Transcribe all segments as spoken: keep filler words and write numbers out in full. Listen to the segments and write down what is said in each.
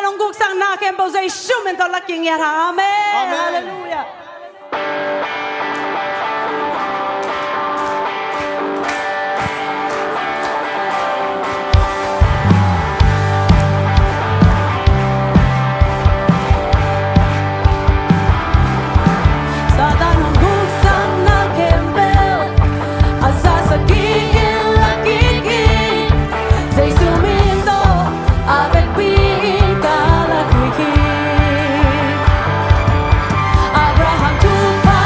Hong guksak na khempeuh Jesu min tawh la kingiat hang. Amen. Amen. Halleluiah. Satan hong guksak na khempeuh a zaksak dingin la kik in. Jesu min tawh a vekpi in ka la kik hi. Abraham thupha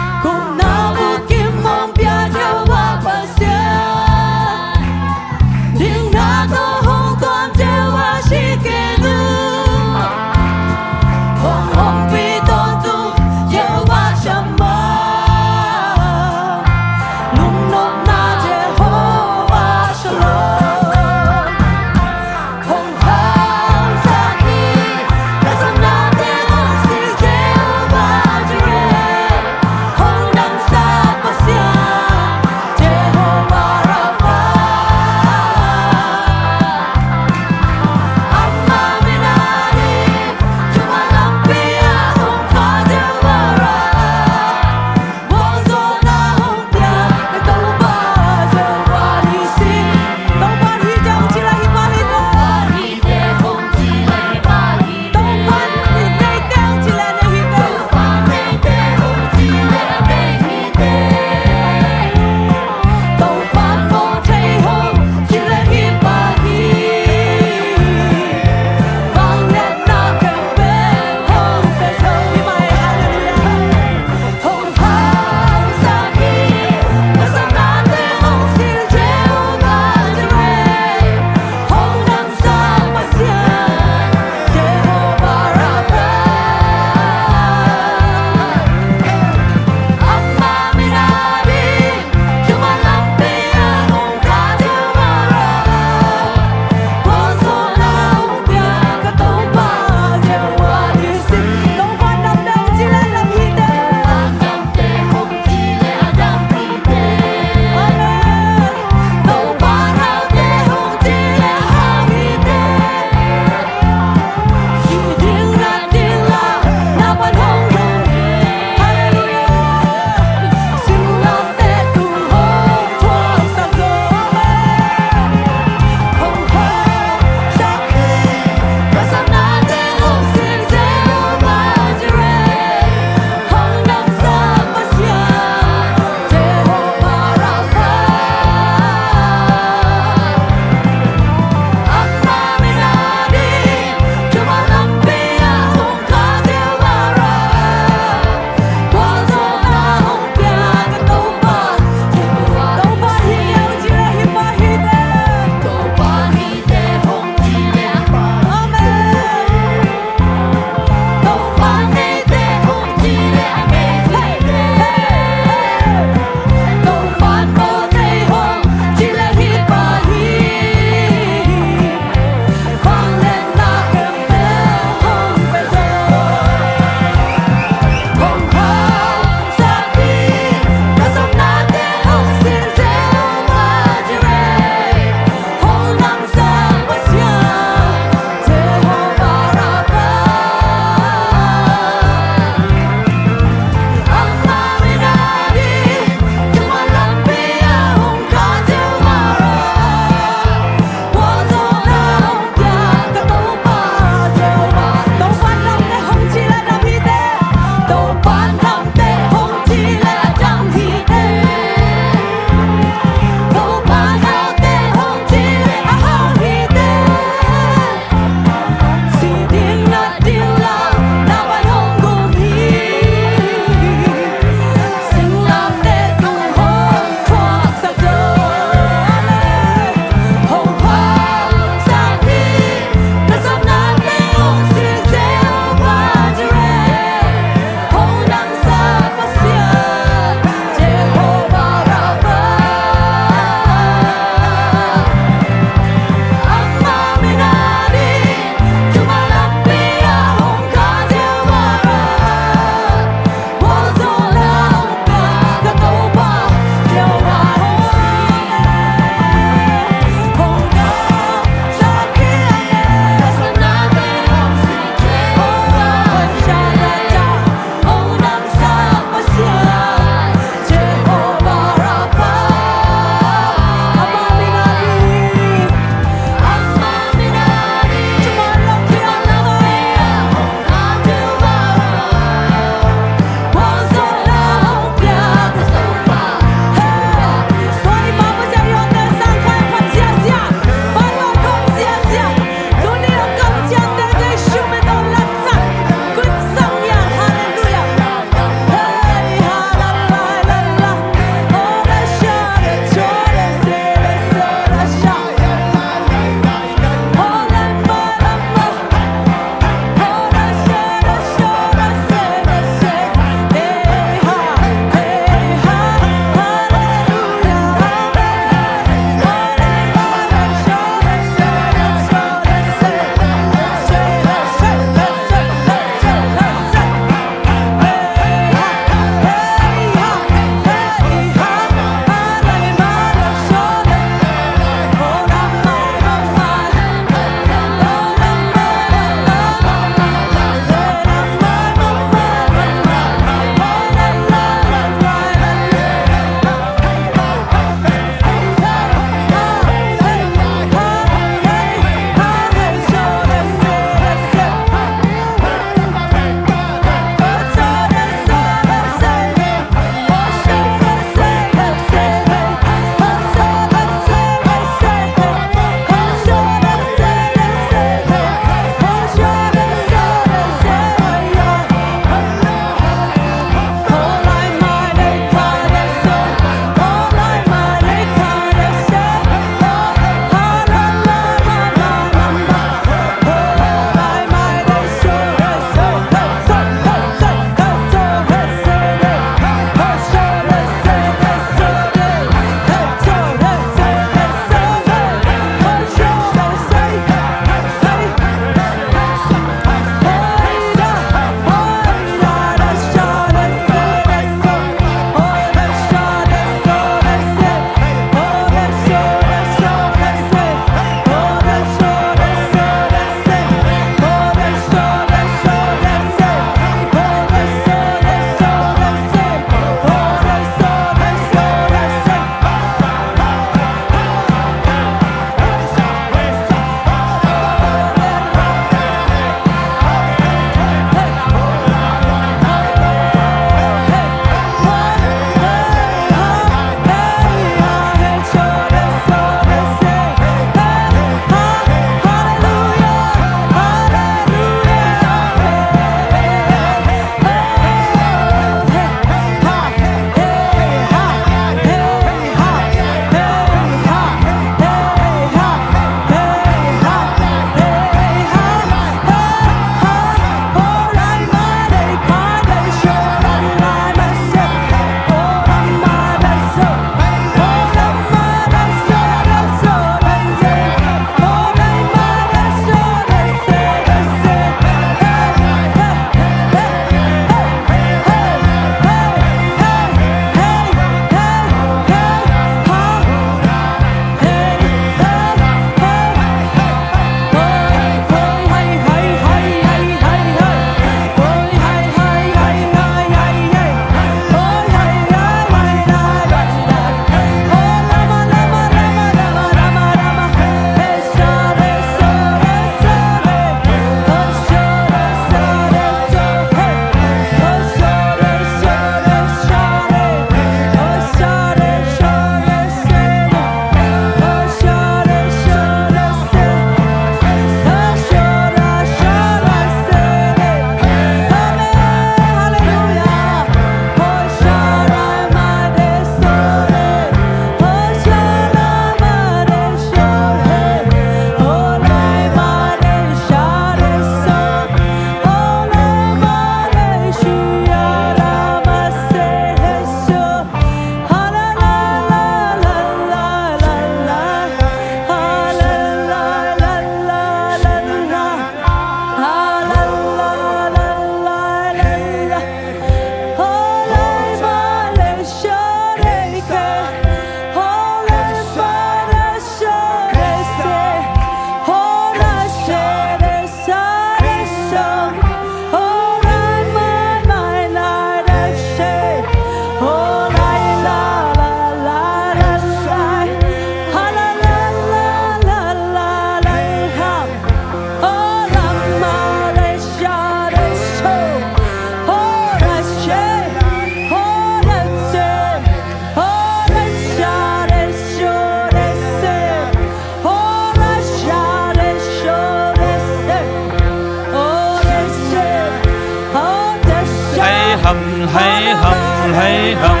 Hei hum, hei hum, hei hum.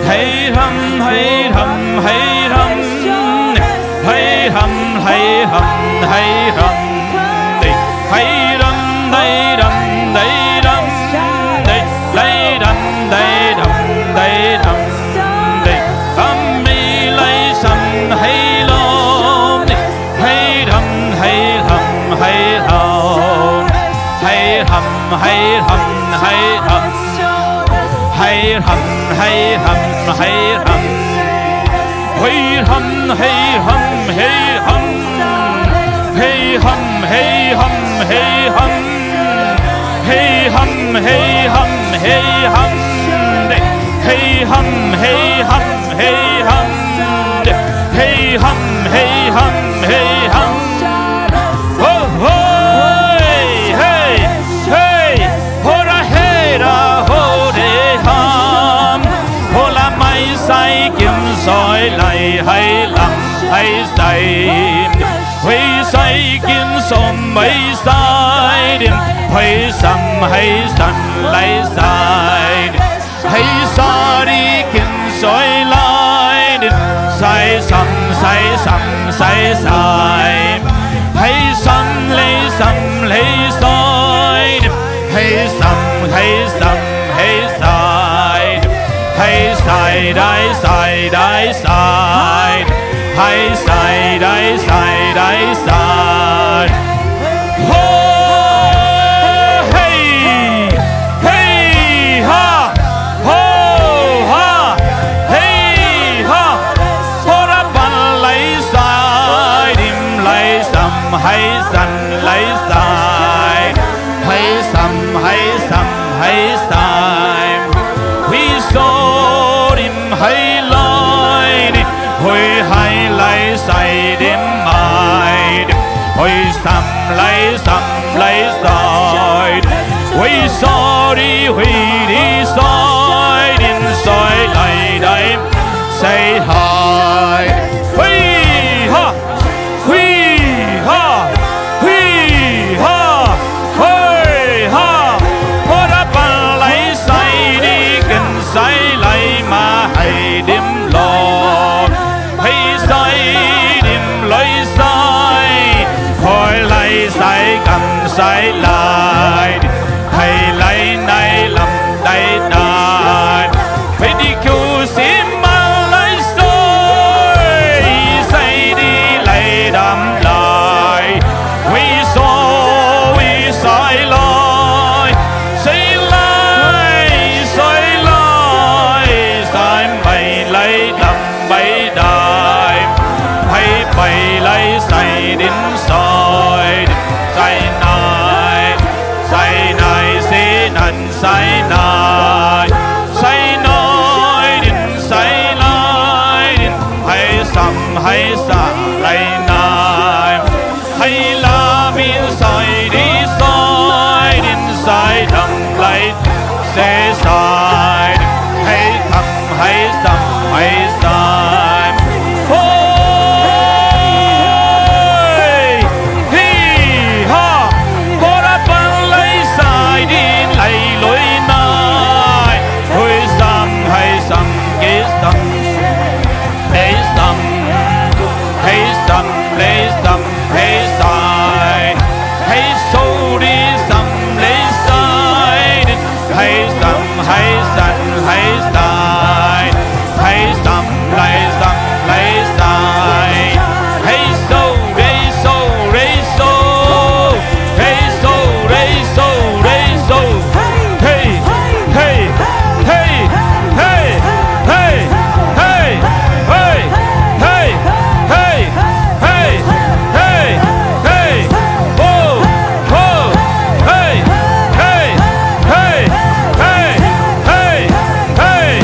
Hei hum, hei hum, hei hum. Hei hum, hei hum, hei hum. Hei ram, hei ram, hei ram. Hei ram, hei ram, hei ram. Sam mi lai sam hei lom. Hei ram, hei ram, hei ram. Hei ram, hei ram, hei ram. Hei ram, hei ram, hei ram. Hei ram, hei ram, hei ram. Hei ram, hei ram, hei ram. Hei ram, hei ram, hei ram. Hei ram, hei ram, hei ram. Hei ram, hei ram, hei ram. Ho, hoi, hei, hei. Ho ra he ra ho re ham. Ho la mai sai kim soi lai hai lam hai sai. Hoi sai kim som mai sai dim. Hoi sam hai san lai sai dim. Hei sa ri kin soi lai din. Sai sam, sai sam, sai sai. Hei sam lei sam lei sai din. Hei sam, hei sam, hei sai din. Hei sai dai, sai dai, sai din. Hei sai dai, sai dai, sai. Ho, hei, hei, ha, ho, ha, hei, ha. Ho ra pan lai sai dim lai sam hai san lai sai. Hai sam, hai sam, hai sai. Hui so dim hai lai dim. Hoi hai lai sai dim mai dim. Hoi sam lai sam lai sai dim. Hoi so di hoi di sai din sai lai dai sai hai. Hoi ha. Hui ha, hui ha, hui ha. Ho ra pan lai sai di ken sai lai ma hai dim lo. Hei sai dim lai sai. Hoi lai sai kam sai lai. Hei lai nai lam dai dai. Hei di kiu sim ma lai soi. Sai di lai dam lai. Hui so, hui sai lai. Sai lai, sai lai. Sai mai lai dam mai dai. Hei mai lai sai din soi din sai nai. Sai nai si nan sai nai, sai nai din sai lai din, hai sam hai sa lai nai, hai la min sai di sai din sai dam lai se sai din, hai tam hai sam hai sai. Hoi! Hi ha! Hora pan lai sai din lai loi nai. Hoi sam hai sam ki sam. Hei sam, hei sam, lei sam, hei sai. Hei so di sam lei sai din. Hei sam, hei san, hei sai. Hei sam, lei sam, lei sai. Hei so, hei so, hei so. Hei so, hei so, hei so. Hei, hei, hei, hei. Hei, hei, hei. Hei, hei, hei. Ho, ho. Hei, hei, hei. Hei, hei, hei.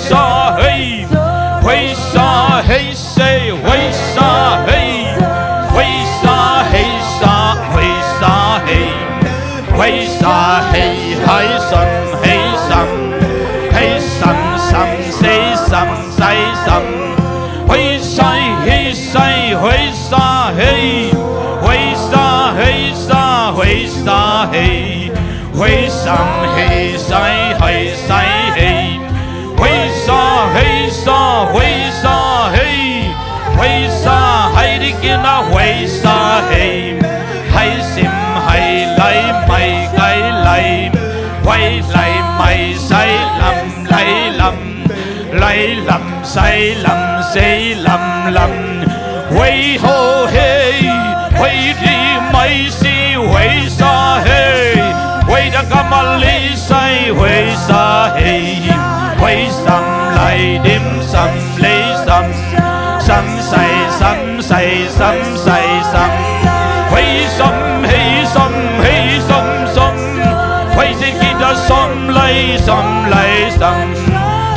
Sam, hoi sai, hei sai, hoi sa, hei. Hoi sa, hei sa, hoi sa, hei. Hoi sam, hei sai, hoi sai, hei. Hoi sa, hei sa, hoi sa, hei. Hoi sa, hei dikina, hoi sa, hei. Hei sim, hei lai, mai kai lai. Hoi lai, mai sai, lam lai, lam. Lai lam sai lam sei lam lam. Huei ho hei, huei di mai si, huei sa hei. Huei da ka mali sai, huei sa hei. Huei sam lai dim sam lei sam. Sam sai sam sai sam sai sam. Huei sam hei sam hei sam sam. Huei si ki da sam lai sam lai sam.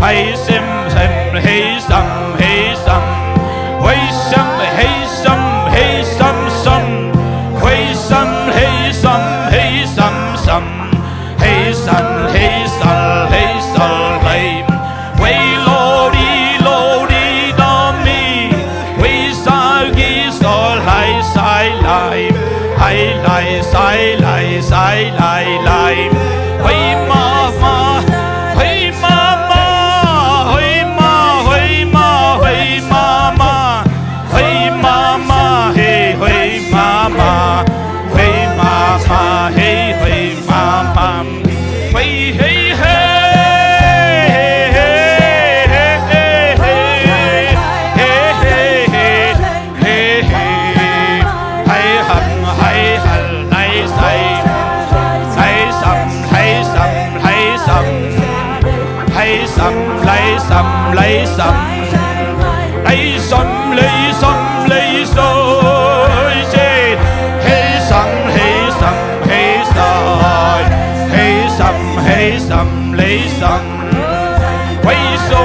Hei sim sim hei sam hei sam. Huei sam hei sam hei sam sam. Huei sam hei sam hei sam sam. Hei san hei sal hei sal hei. Huei lo di lo di da mi. Huei sa gi so lai sai lai. Hai lai sai lai sai lai lai. Huei ma ma. Huei ma ma. Huei ma huei ma huei ma ma. Huei ma ma hei huei ma ma. Huei ma ma hei huei ma ma. Huei hei hei. Hei hei hei. Hei hei hei. Hei hei. Hei hang hei hal lai sai. Lai sam lai sam lai sam. Lai sam lai sam lai sam. Lai sam lai sam lai sai. Hei sam hei sam hei sai. Hei sam hei sam lai sam. Huei so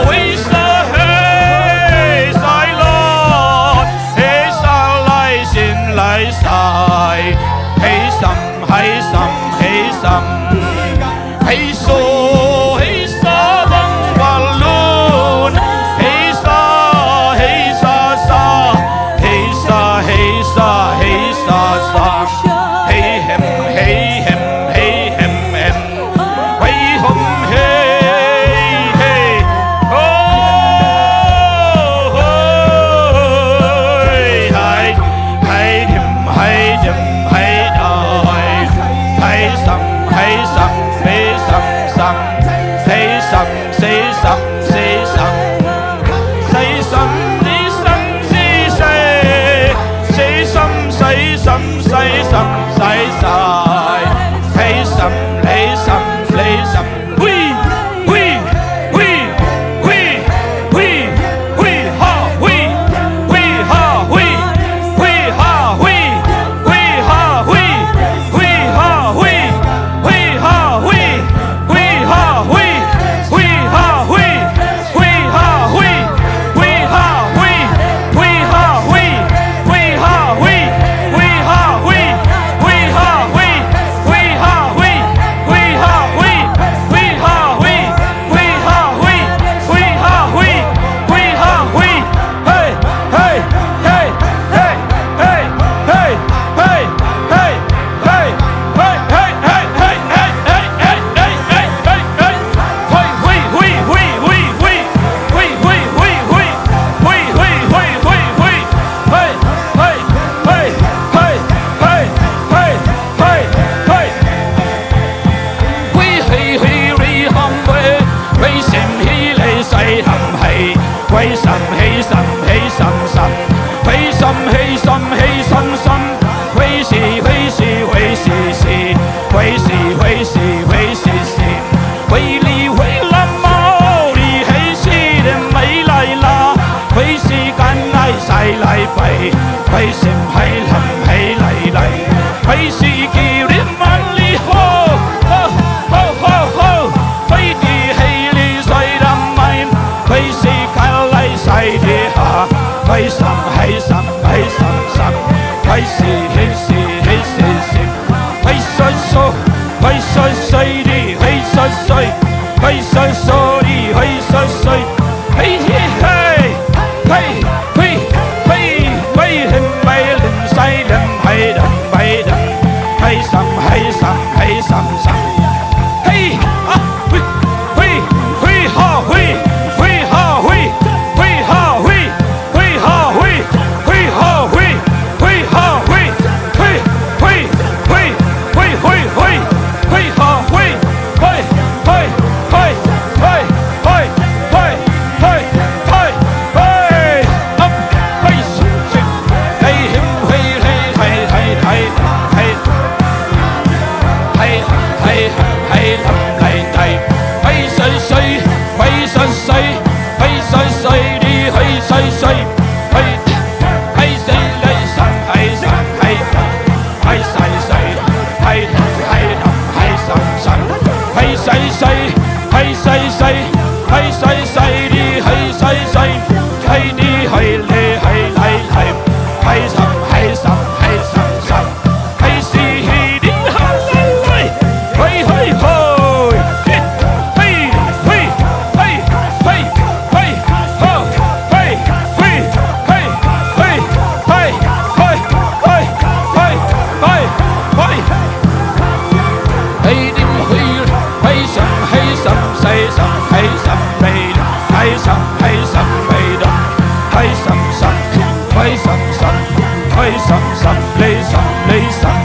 huei sa hei sai lo. Hei sa lai sin lai sai. Hei sam hei sam hei sam. Hei so hei sa bang balun. Hei sa hei sa sa. Hei sa hei sa hei sa sa. Hei hem hei hem hei hem hem. Huei hom hei hei. Ho hoi hai. Hai dim hai dim hai dai. Hai sam hai sam hai sam sam. Hai sam sai sam sai sam. Sai sam sai sam sai sai. Sai sam sai sam sai sam sai sai. Sai sam sai sam sai sam. Hui hui hui hui hui hui ha hui. Hui ha hui. Hui ha hui. Hui ha hui. Hui ha hui. Hui ha hui. Hui ha hui. Hui ha hui. Hui ha hui. Hui ha hui. Hui ha hui. Hui ha hui. Hui ha hui. Hui ha hui. Hui ha hui. Hui ha hui. Hui ha hui. Hey, hey, hey, hey, hey, hey, hey, hey. Hui hei hei ri ham hui, hui sim hei lei sai ham hei, hui sam hei sam hei sam sam, hui sam hei sam hei sam sam, hui si hui si hui si si, hui si hui si hui si si, hui li hui lam mau li hei si dem mai lai la, hui si kan lai sai lai pai, hui sim hei lam hei lai lai, hui si ki rim man li ho, ho ho ho ho. Hei di hei li soi dam mai, hei si kal lai sai di ha. Hei sam hei sam hei sam sam, hei si hei si hei si si. Hei soi so, hei soi soi di hei soi soi, hei soi so di hei soi soi. Hei hi Hei sai sai, hei sai sai, hei sai sai di, hei sai sai, hei, hei sai lei sam, hei sam hei sam, hei sai sai, hei hei hei sam sam, hei sai sai, hei sai sai, hei sai sai di, hei sai sai, hei di hei le, hei lai hei, hei sam hei sam, hei sam sam. Hei si hi ding ha lai lai. Hei hei hoi. Hei hei hei hei hei ho. Hei hei hei hei hei hei hei hei hei hei. Hei dim hei, hei sam hei sam, sai sam hei sam, hei sam hei sam, hei dam, hei sam sam, hei sam sam, hei sam sam, lei sam lei sam,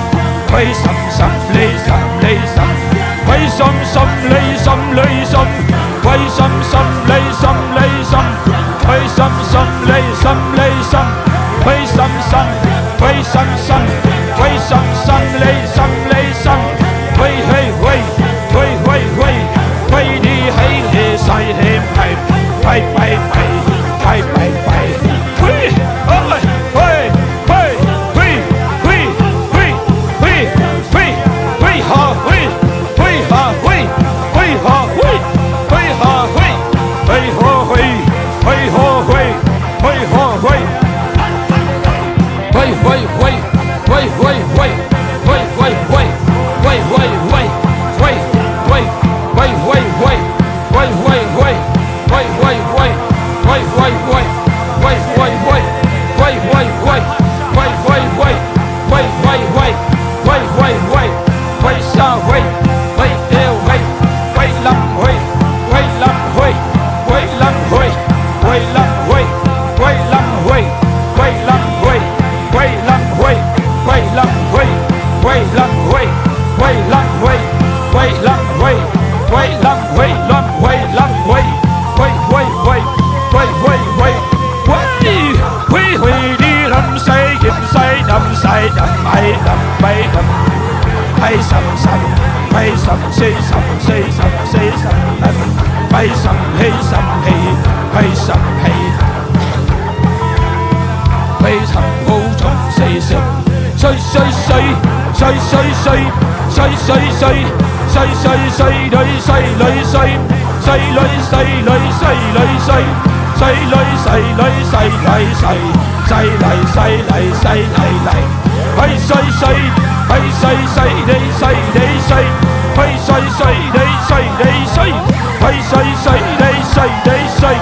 hei sam sam, lei sam lei sam, hei sam sam, lei sam lei sam, hei sam sam, lei sam lei sam, hei sam sam, lei sam lei sam, hei sam sam, hei sam sam, hei sam sam, lei sam lei sam, hei hei hei, hei hei hei, hei di hei le sai he, hei hei hei hei hei hei hei. Hui, hoi, hoi, hoi, hui, hui, hui, hui, hui, hui ha hui, hui ha hui, hui ha hui, hui ha hui, hui ho hui, hui ho hui, hui ho hui. Hui hui hui, hui hui hui, hui hui hui, hui hui hui, hui hui hui, hui hui hui, hui hui hui, hui hui hui, hui hui hui, hui hui hui, hui hui hui, hui hui hui, hui hui hui, hui hui hui, hui hui hui, hui sa hui, hui teu hui, hui lam hui, hui lam hui, hui lam hui, hui lam hui, hui lam hui, hui lam hui, hui lam hui, hui lam hui, hui lam hui, hui lam hui, hui lam hui, hui lam hui, lam hui, lam hui, hui hui hui, hui hui hui, hui hui hui di lam sai gim sai dam sai dam ai dam ai dam, ai sam sam, ai sam sai sam sai sam sai sam ai sam hei sam hei, ai sam hei. Hei sam ho sam sei sem. Sei sei sei, sei sei sei, sei sei sei, sei sei sei lei sei lei sei, sei lei sei lei sei lei sei, sei lei sei lei sei lei sei, sei lei sei lei sei lei lei. Hei sei sei, hei sei sei lei sei lei sei, hei sei sei lei sei lei sei, hei sei sei lei sei lei sei,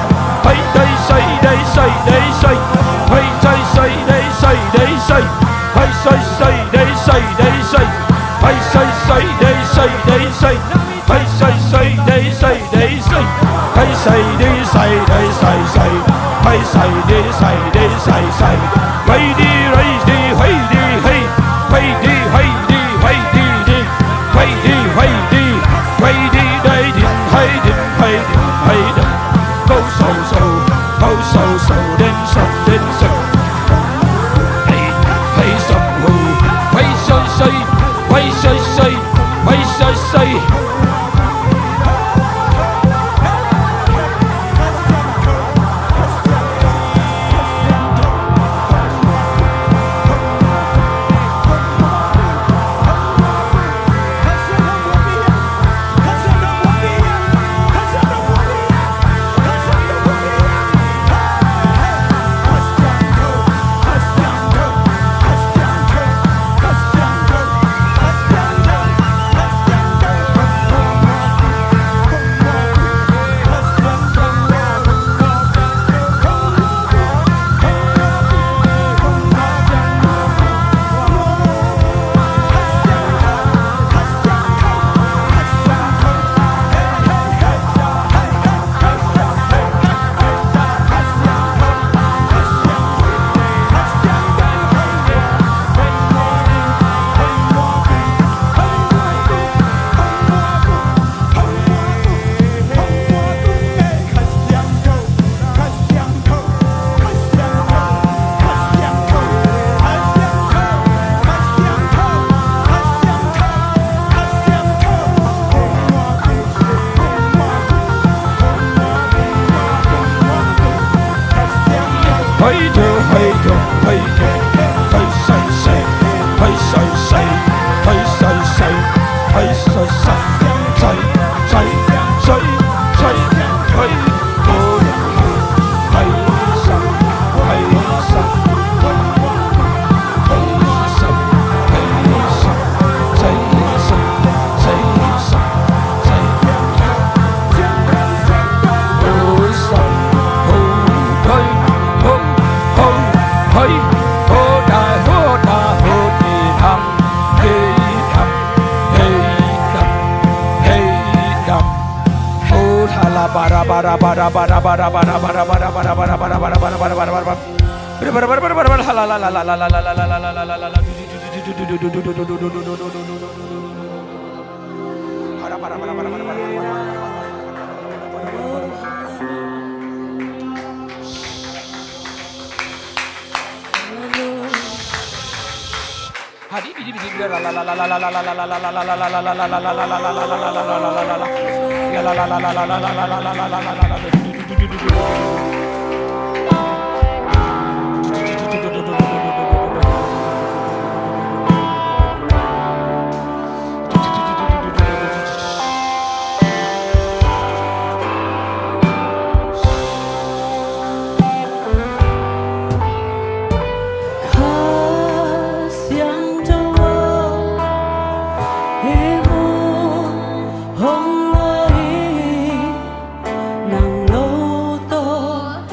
hei sei sei lei sei lei sei, hei sei sei lei sei lei sei, hei sei sei lei sei lei sei, hei sei sei lei sei lei sei, hei sei sei lei sei lei sei, hei sei di sei lei sei sei, hei sei di sei lei sei sei, hei di lei di hei di hei, hei di hei di hei di di, hei di hei di, hei di dei di hei di hei di hei di. Go so so, go so so, den so den so. Hei, hei so ho, hei so so, hei so so, hei so so. Kha Siangtho aw, i mun hong lua hi, nang lo tawh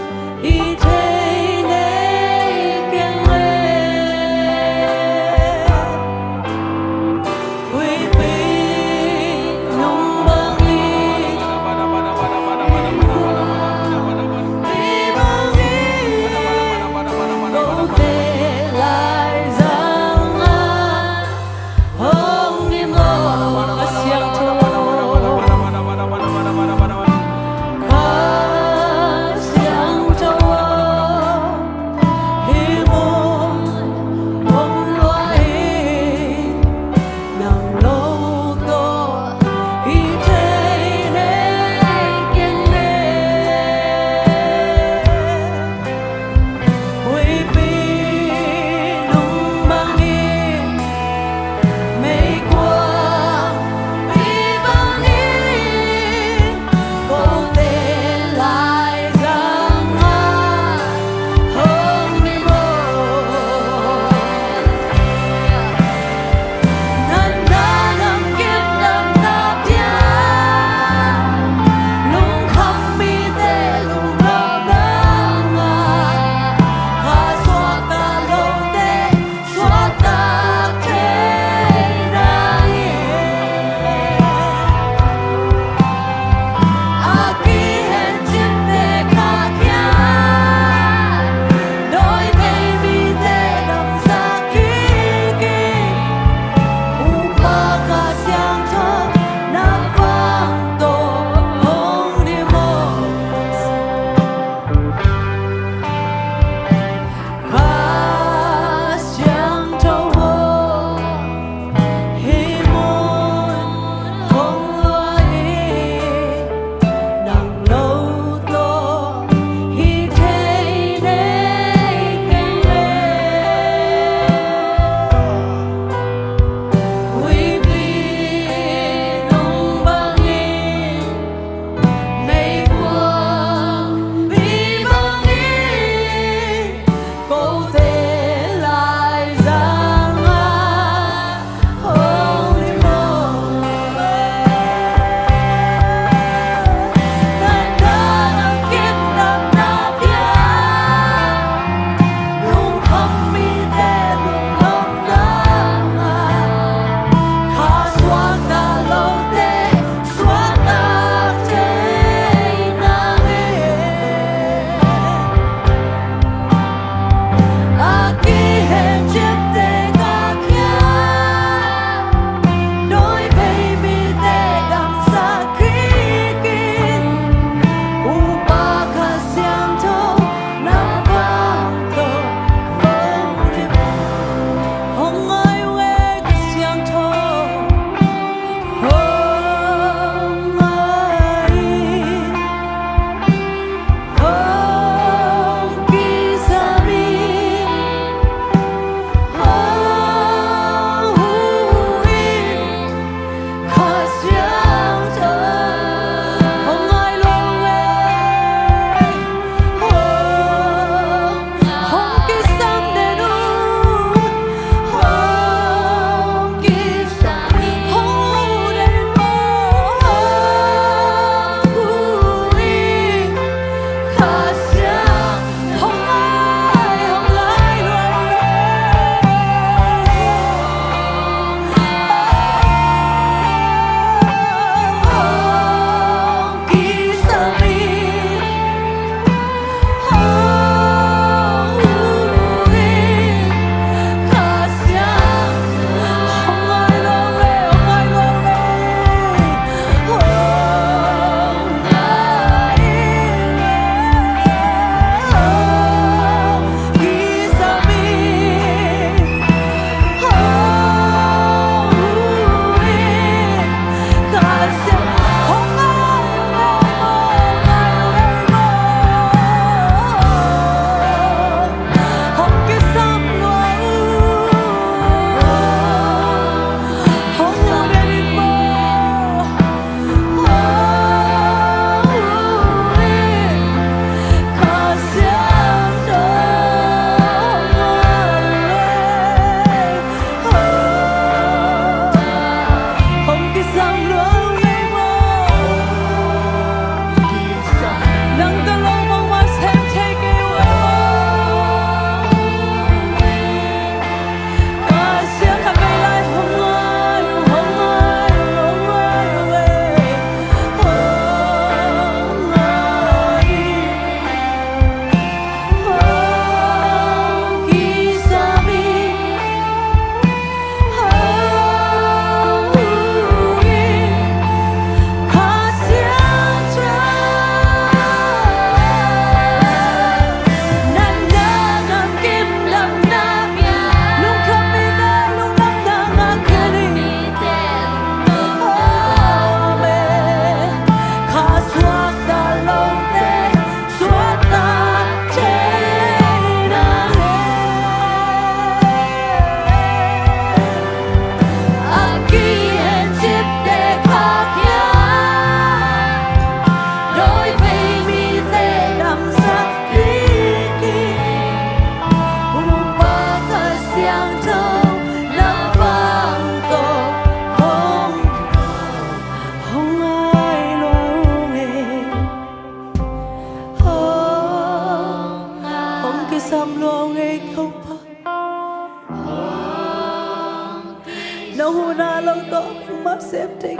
Ka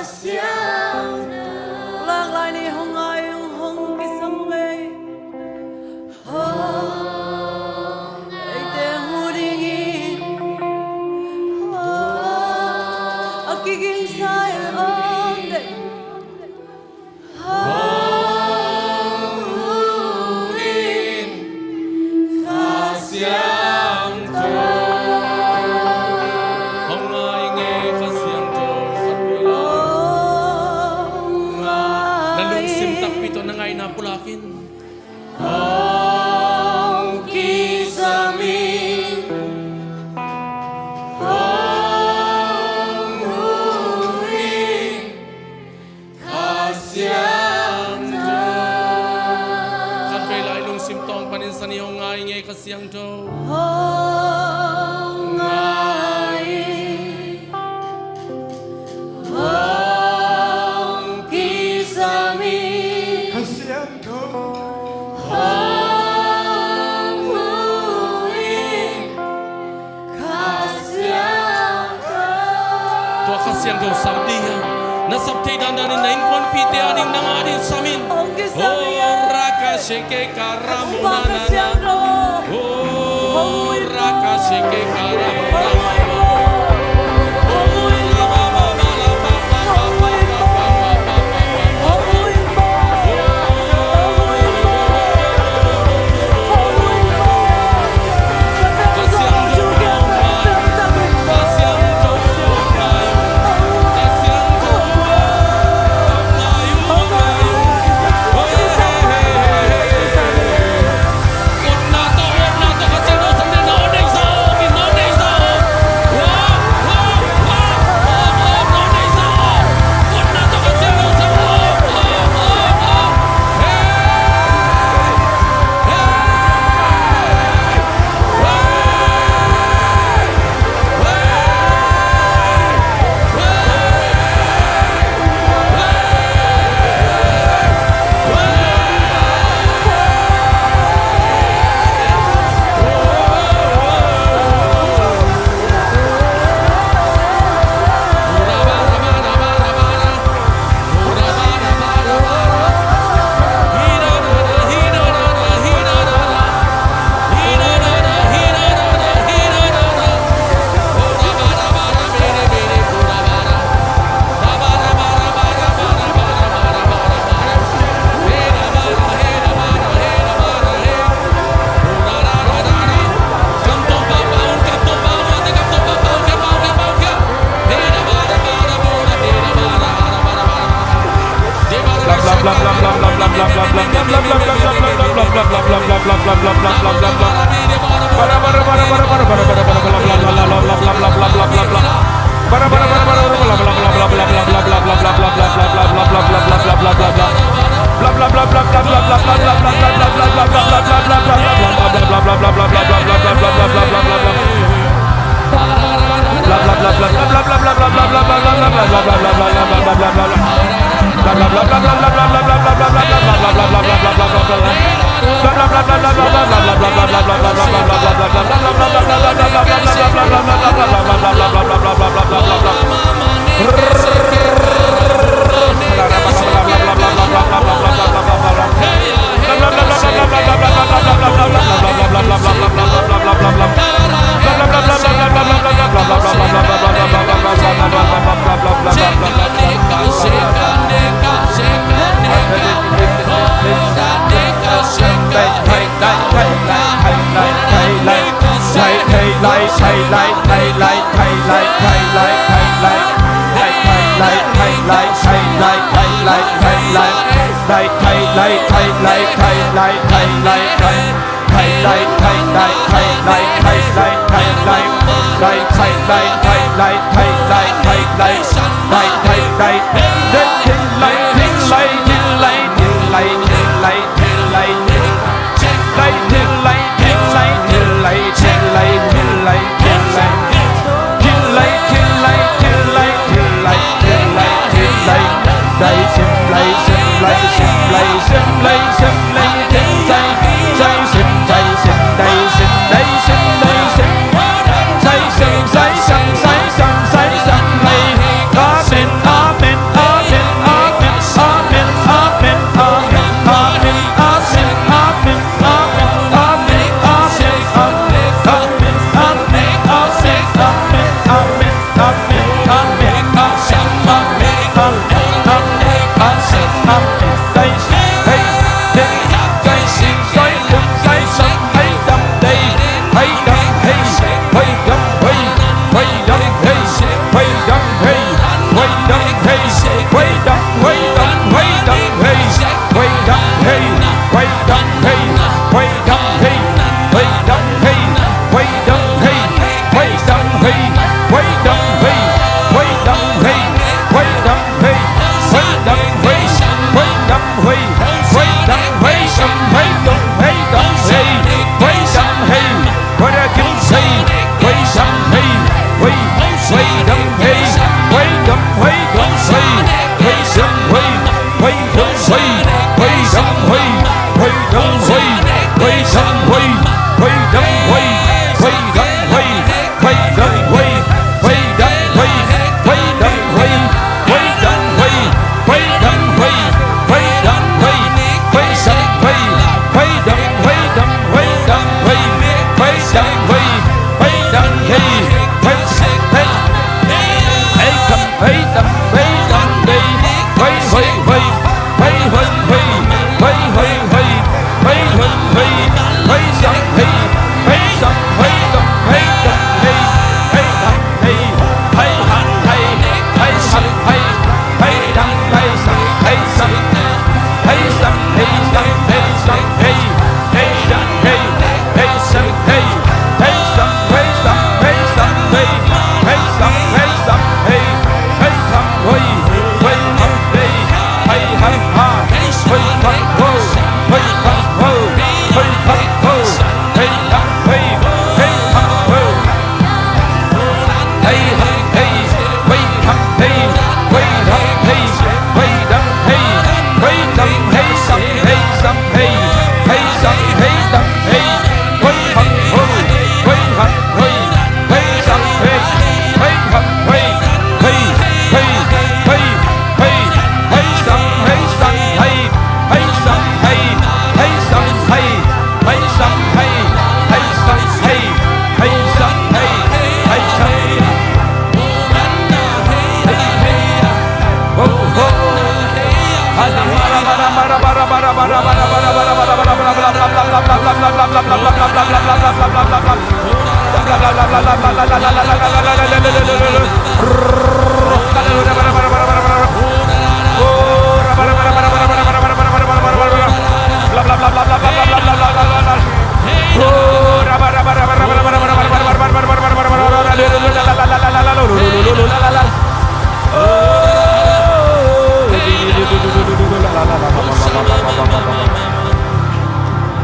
Siangtho. Lak lai ni, hong ngai ung, hong kisam ung ei. Hong ngai. Eite hong hu ding hi. Hong. A kiging sa ing om dek. Hong hu in, Kha Siangtho. Hong ngai ing ei, Kha Siangtho. Hong ngai. Na lungsim takpi tawh na ngaihna pulak in. Hong kisam ing. Hong hu in. Kha Siangtho. Khatvei lai lungsim tawng panin sa ni, hong ngai ing ei, Kha Siangtho. Hong ngai. Hong kisam ing. Kha Siangtho. Hong hu in. Kha Siangtho. Tua Kha Siangtho sap ding a, na sap thei dandan in na innkuanpihte ading, nang ading sam in. Hong kisam ing. Oh, raka sheke karamu na na na. Hong Kha Siangtho. Oh, raka sheke karamu na na na.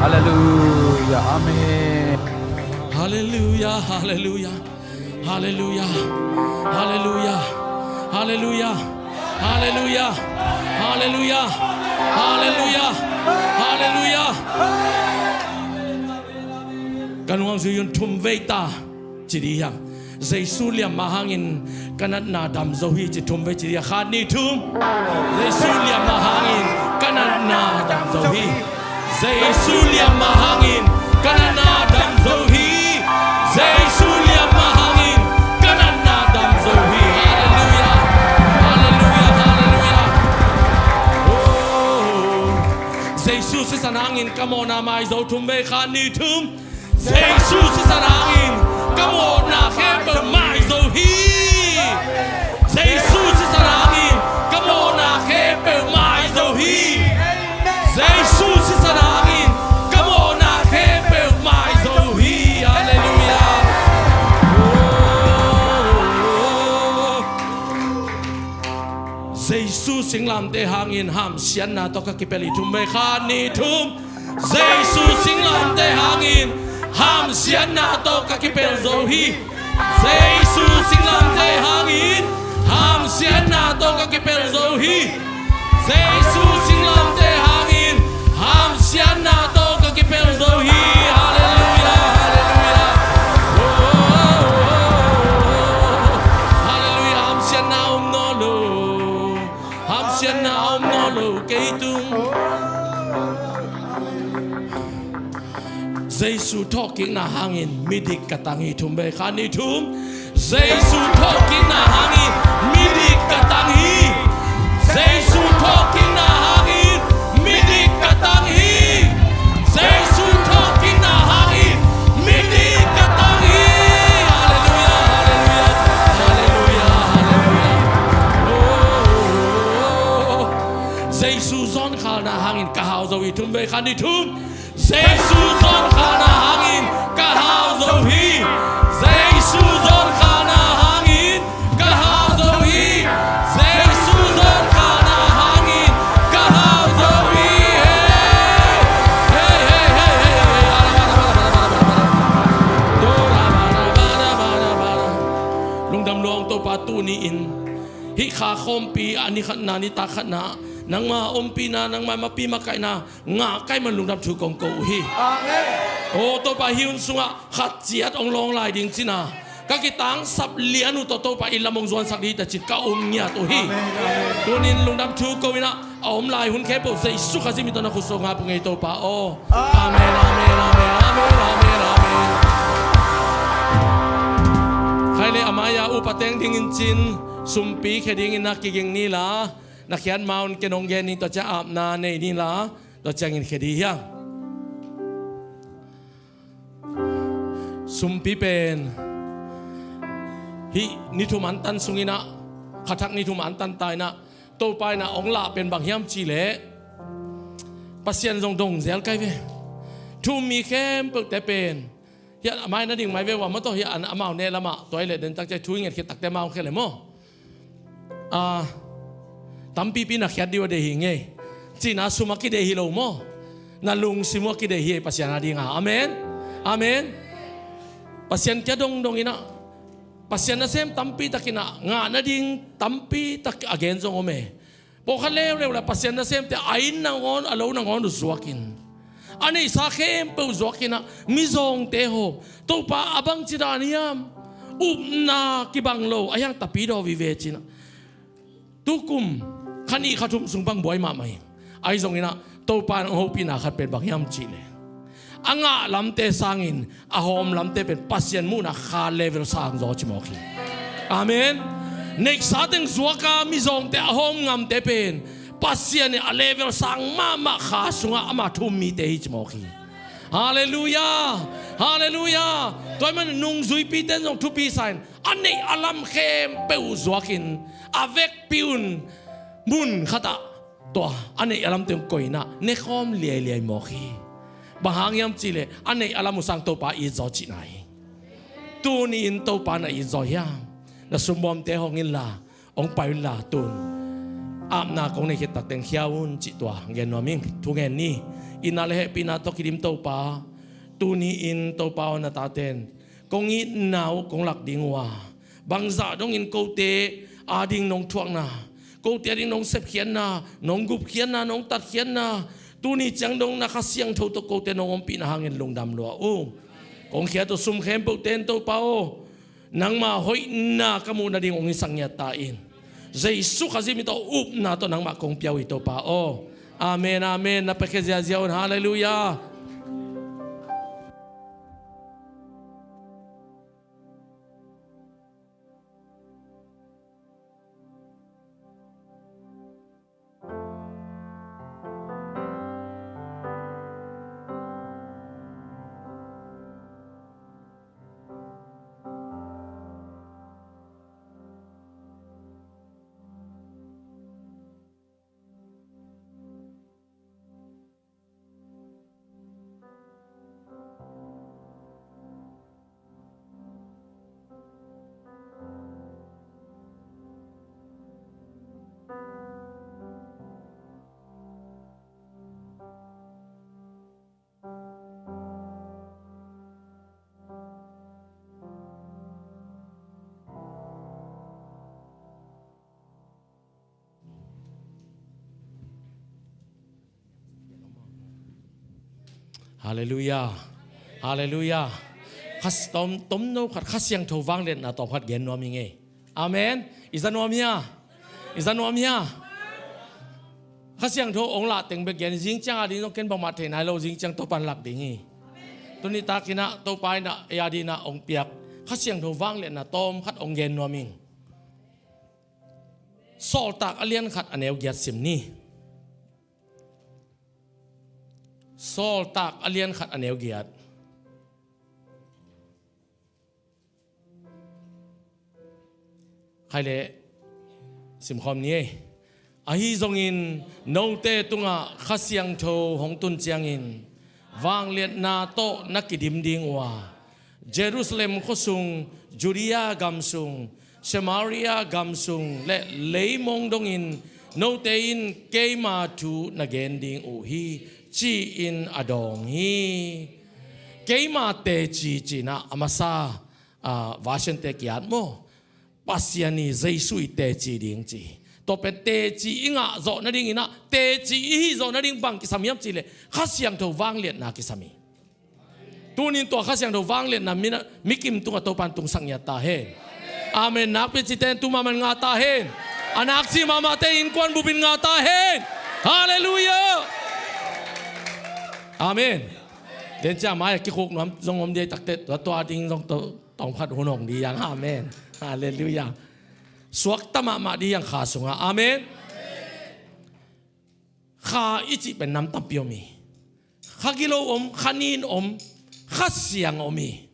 Hallelujah. Amen. Hallelujah. Hallelujah. Hallelujah. Hallelujah. Hallelujah. Hallelujah. Hallelujah. Hallelujah. Hallelujah. Ka nuam zui un thum vei ta. Ci dih hiam? Jesu liamma hangin ka natna dam zo hi, ci thum vei ci dih hiam? Khat, nih, thum. Jesu liamma hangin ka natna dam zo hi. Jesu liamma hangin ka natna dam zo hi. Jesu liamma hangin ka natna dam zo hi. Hallelujah. Hallelujah. Hallelujah. Oh. Jesu sisan hangin ka mawhna mai zo, thum vei, khat, nih, thum. Jesu sisan hangin ka mawhna khempeuh mai zo hi. Jesu sisan hangin ka mawhna khempeuh mai zo hi. Jesu sisan hangin ka mawhna khempeuh mai zo hi. Halleluiah. Jesu singlamteh hangin hamsiatna tawh ka kipel hi. Thum vei, khat, nih, thum. Jesu singlamteh hangin hamsiatna tawh ka kipel zo hi. Jesu singlamteh hangin hamsiatna tawh ka kipel zo hi. Jesu singlamteh hangin hamsiatna tawh ka kipel zo hi. Halleluiah, halleluiah. Oh, halleluiah, hamsiatna om nawn lo. Hamsiatna om nawn lo kei tung. Jesu thawhkikna hangin midik ka tang hi. Thum vei, khat, nih, thum. Jesu thawhkikna hangin midik ka tang hi. Jesu thawhkikna hangin midik ka tang hi. Jesu thawhkikna hangin midik ka tang hi. Halleluiah, halleluiah, halleluiah, halleluiah. Oh, Jesu zawnkhalna hangin ka hau zo hi. Thum vei, khat, nih, thum. Jesu zawnkhalna hangin ka hau zo hi. Jesu zawnkhalna hangin ka hau zo hi. Jesu zawnkhalna hangin ka hau zo hi. Hey, hey, hey, hey, hey, hey. Lungdam lua ung Topa, tuni-in hih kha khawmpi a ni khatna, nitak khatna, nangma ompihna, nangma mapi makaihna ngah ka hih man lungdam thu kong ko uh hi. Amen. Oh Topa, hih hun sungah khat ciat hong lawng lai ding cin a, ka kitangsap lian uh tawh Topa, inn lam hong zuansak ding hi ta cin ka um ngiat uh hi. Amen, amen. Tuni-in lungdam thu ko in ah, a om lai hun khempeuh Jesu Khazih min tawh na khut sung ngap uh ngei Topa aw. Amen, amen, amen, amen, amen, amen. Khai le a mai-a upa teng dingin cin, sumpi khia dingin na kiging ni la, na khiat ma un, ken hong gen ning, tua ciang apna nei ni la, tua ciangin khia ding hi hang. Sumpi pen hih ni thum antan sungin ah, kha thak ni thum antan ta in ah, Topa in ah hong lah pen bang hiam cih leh, Pasian zong dong zel kai ve. Thu-um mi khempeuhte pen hiah a mai na ding mai ve ua maw, tawh hiah an amau neh lamah, tua hi leh den tak ciang thu i nget khit takte amau hong khia leh maw. Ah, tampipi na khiat ding uh a deih hi ngei. Cihna sum a kideih hi lo maw. Na lungsim uh a kideih hi ei Pasian a ding a. Amen. Amen. Pasian kia dongdong in ah, Pasian nasem tampi tak in ah ngah nading tampi tak a gen zong om e. Pawlkhat leuleu la Pasian nasemte a inn nangawn, a lo nangawn uh zuakin, a neihsa khempeuh zuakin ah, mizawngte haw, Topa a bangci dan hiam, upna kibang lo, a hiang tapidaw vive cin ah. Tukum kha nih kha thum sung bang buai mahmah hi. Ahi zongin ah, Topa in hong hopihna khat pen bang hiam cih leh, a ngah lamte sangin a hawm lamte pen Pasian muhna kha level sang zaw ci mawk hi. Amen. Neihsa teng zuaka mizawngte a hawm ngamte pen Pasian in a level sang mahmah kha sungah ama thu-um mite hi ci mawk hi. Halleluiah. Halleluiah. Tua ahih manin nungzuipite in zong thupi sa in, a neih a lam khempeuh uh zuakin, a vekpi un mun khatah tua a neih a lamte hong koih in ah, nekhawm liailiai mawk hi. Bang hang hiam cih leh, a neih a lam uh sang Topa it zaw cihna hi. Tuni-in Topa na it zaw hiam? Na sumbawmte hong inla, hong pai unla, tun apna kong nei khit tak teng khia un cih tua gen nuam ing. Thu ngen ni. Itna le hehpihna tawh kidim Topa, tuni-in Topa aw, na taten kong itna uh kong lak ding uh a, bangzah dongin kote ading nong thuakna, kote ading nong sepkhiatna, nong gupkhiatna, nong tatkhiatna, tuni ciang dong na Kha Siangtho tawh kote nong ompihna hangin lungdam lua ung. Kong khiat uh sum khempeuhte in Topa aw, nangma hoihna ka muh nading hong hisak ngiat ta in. Jesu Khazih min tawh upna tawh nangmah kong pia uh hi Topa aw. Amen, amen. Na piakhia ziazia un. Halleluiah. Halleluiah. Halleluiah. Kha, tom, tomno khat Kha Siangtho vangliatna tawm khat gen nuam ing ei. Amen. I za nuam hia? I za nuam hia? Kha Siangtho ong lah teng bek gen, zing ciang a ding zong ken bangmah thei nai lo, zing ciang Topa in lak ding hi. Tuni takin ah Topa in ah ei a dingin ah ong piak Kha Siangtho vangliatna tawm khat ong gen nuam ing. Sawltak a lian khat a neu giat sim ni. Sawltak a lian khat a neu giat. Khai le simkhawm ni ei. Ahi zongin note tungah Kha Siangtho hong tun ciangin vangliatna tawh na kidim ding uh a, Jerusalem khuasung, Judea gamsung, Samaria gamsung le leimong dongin note in keima thu na gen ding uh hi, ci-in a dawng hi. Keima teci cih nah a masa, ah, version te kiat maw? Pasian i Jesu i teci ding ci. Tua pen teci i ngah zawh nadingin ah, teci i hih zawh nading bang kisam hiam cih leh Kha Siangtho vangliatna kisam hi. Tunin tua Kha Siangtho vangliatna mi, mi kim tungah Topa in tungsak ngiat ta hen. Amen. Nakpi cite in tu mahmah in ngah ta hen. A nak cih mahmahte innkuan bupin ngah ta hen. Halleluiah. Amen. Den ciang mai a kikhuk nuam zong om ding takte, tua, tua ding zong to, tawm khat hun hong ding hi hang. Amen. Halleluiah. Suakta mahmah ding hi hang kha sungah. Amen. Kha i cih pen nam tampi om hi. Kha gilo om, kha nin om, Kha Siang om hi.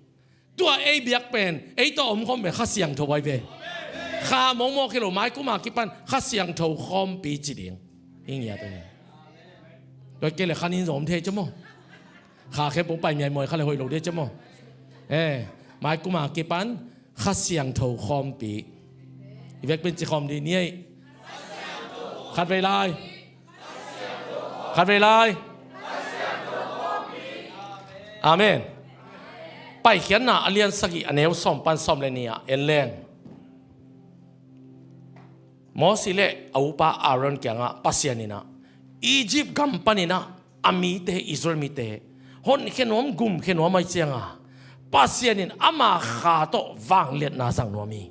Tua ei biak pen ei tawh om khawm pen Kha Siangtho ahi ve. Kha mawkmawk hi lo, mai kum a kipan Kha Siangtho khawmpi ci ding. Hi ngiat uh ni. Tua kei le kha nin zong om thei cia maw? Kha khempeuh pai miaimawi kha le hoih lo ding cia maw? Eh, mai kum a kipan Kha Siangtho khawmpi. I vekpi in ci khawm ding ni ei. Khatvei lai. Khatvei lai. Amen. Paikhiatna a lian sagih a neu sawm pan sawm le nih ah en leng, Mosi le a upa Aaron kiangah Pasian in ah Egypt gam panin ah a mite, Israel mite honkhia nuam, gumkhia nuam ahih ciangin Pasian in ama Kha tawh vangliatna zang nuam hi.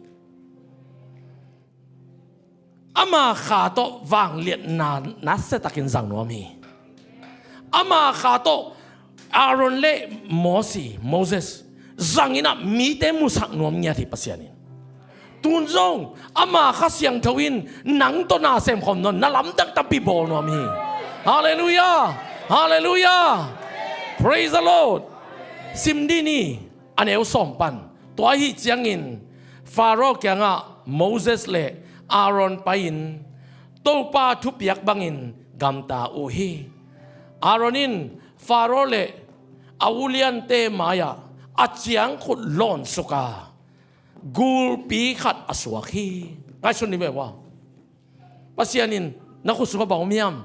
Ama Kha tawh vangliatna nasia takin zang nuam hi. Ama Kha tawh Aaron le Mosi, Moses, zangin ah mite musak nuam ngiat hi Pasian in. Tun zong ama Kha Siangtho in nang tawh na semkhawm nuam, na lamdang tampi bawl nuam hi. Halleluiah. Halleluiah. Praise the Lord. Sim dih ni, a neu sawm pan. Tua ahih ciangin Faro kiangah Moses le Aaron pai-in Topa thupiak bangin gamta uh hi. Aaron in Faro le a uliante mai-ah a ciangkhut lawnsuk a, gulpi khat a suak hi. Ngaihsun ni ve ua. Pasian in na khut sungah bang om hiam?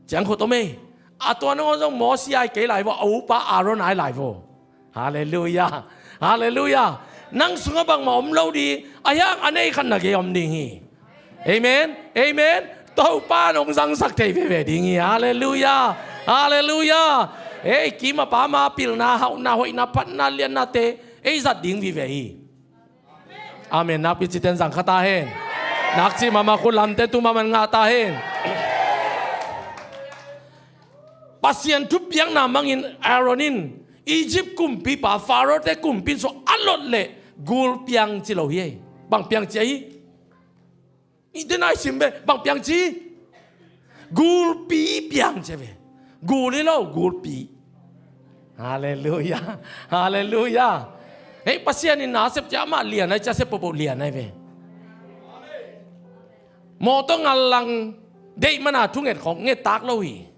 Ciangkhut om ei. A tua nangawn zong Mosi a hi kei lai vo, a upa Aaron a hi lai vo. Halleluiah. Halleluiah. Nang sungah bangmah om lo ding, a hiang a nei khat na gei om ding hi. Amen. Amen. Topa in hong zangsak thei veve ding hi. Halleluiah. Halleluiah. Ei, kim a pam a pilna, hauhna, hoihna, phatna, liannate ei zat ding vive hi. Amen. Nakpi cite in zang kha ta hen. Nak cih mahmah khut lamte tu mahmah in ngah ta hen. Pasian thupiakna mangin Aaron in Egypt kumpipa, Faro-te kumpi in sua a lot leh gul piang ci lo hi ei. Bang piang ci ahi? I den a i sim ve, bang piang ci? Gulpi piang ci ve. Gul hi lo, gulpi. Halleluiah. Halleluiah. Hei, Pasian in na a sep ciang amah lian ahi ciang a sep pohpoh lian ahi ve. Mawtaw ngallang deih mana thunget khawng nget tak lo hi.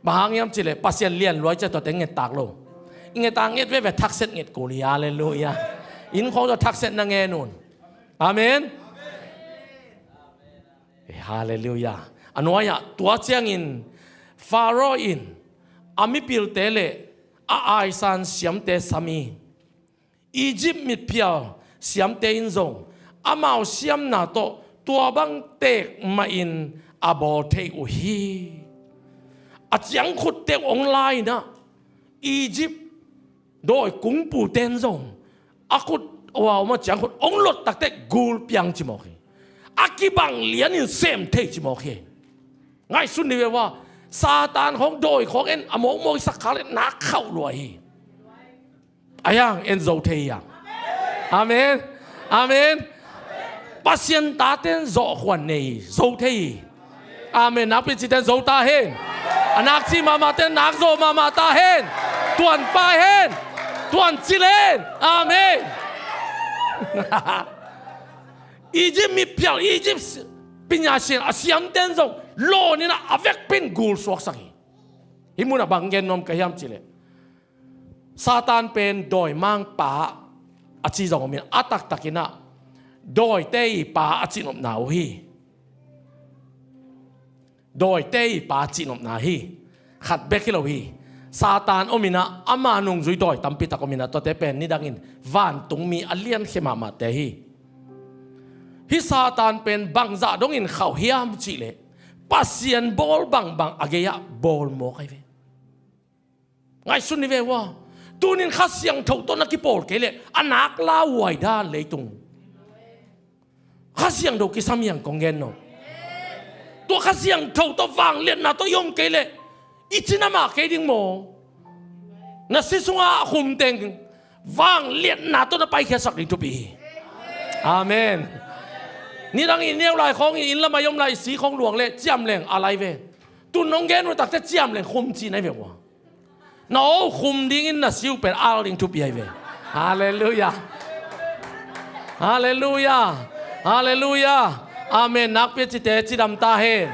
Bang hang hiam cih leh Pasian lian lua ahi ciang tuate nget tak lo. I nget a nget veve thakset nget kul hi. Halleluiah. Inn khawng tawh thakset na ngen un. Amen. Eh, halleluiah. A nuai-ah tua ciangin Faro in a mipilte le a aisan siamte sam hi. Egypt mitphial siamte in zong amau siamna tawh tua bang teek mahin a bawl thei uh hi. A ciangkhutte uh hong la-in ah Egypt dawi kungpu ten zong a khut, a uauma ciangkhut ong lot takte gul piang ci mawk hi. A kibang lianin sem thei ci mawk hi. Ngaihsun ni ve ua, Satan khawng dawi khawng en a mawkmawk i sak khak le nak khauh lua hi. A hiang en zo thei hiang. Amen. Amen. Pasian taten zawhkhuan nei hi, zo thei hi. Amen. Nakpi cite zo ta hen. A nak ci mahmahte nak zo mahmah ta hen. Tuan pai hen. Tuan cil hen. Amen. Egypt miphial, Egypt pinya sian a siamten zong lawnin a vekpin gul suaksak hi. Hih munah bang gen nuam ka hiam cihleh, Satan pen dawimangpa a ci zong om in, a taktakin ah dawite i pa a cihnopna uh hi. Dawite i pa cihnopna hi. Khat bek hi lo hi. Satan om in ah, ama nungzui dawi tampi tak om in ah, tuate pen nidangin vantungmi a liankhia mahmahte hi. Hih Satan pen bangzah dongin khauh hiam cihleh, Pasian bawl bangbang a gei-ah bawl mawk ahi ve. Ngaihsun ni ve ua. Tunin Kha Siangtho tawh na kipawl kei leh a nak lauhuai dan leitung. Kha Siangtho kisam hiang kong gen no. Tua Kha Siangtho tawh vangliatna tawh i om kei leh i cina mah kei ding maw? Na si sungah a khum teng vangliatna tawh na paikhiatsak ding thupi hi. Amen. Nidang i neu lai khawng i inn lamah i om lai i si khawng luang leh ciamleng a lai ve. Tun nong gen uh takte ciamleng khum ci nai ve ua. Na aw khum dingin na si uh pen al ding thupi ahi ve. Halleluiah. Halleluiah. Halleluiah. Amen. Nakpi a cite cidam ta hen.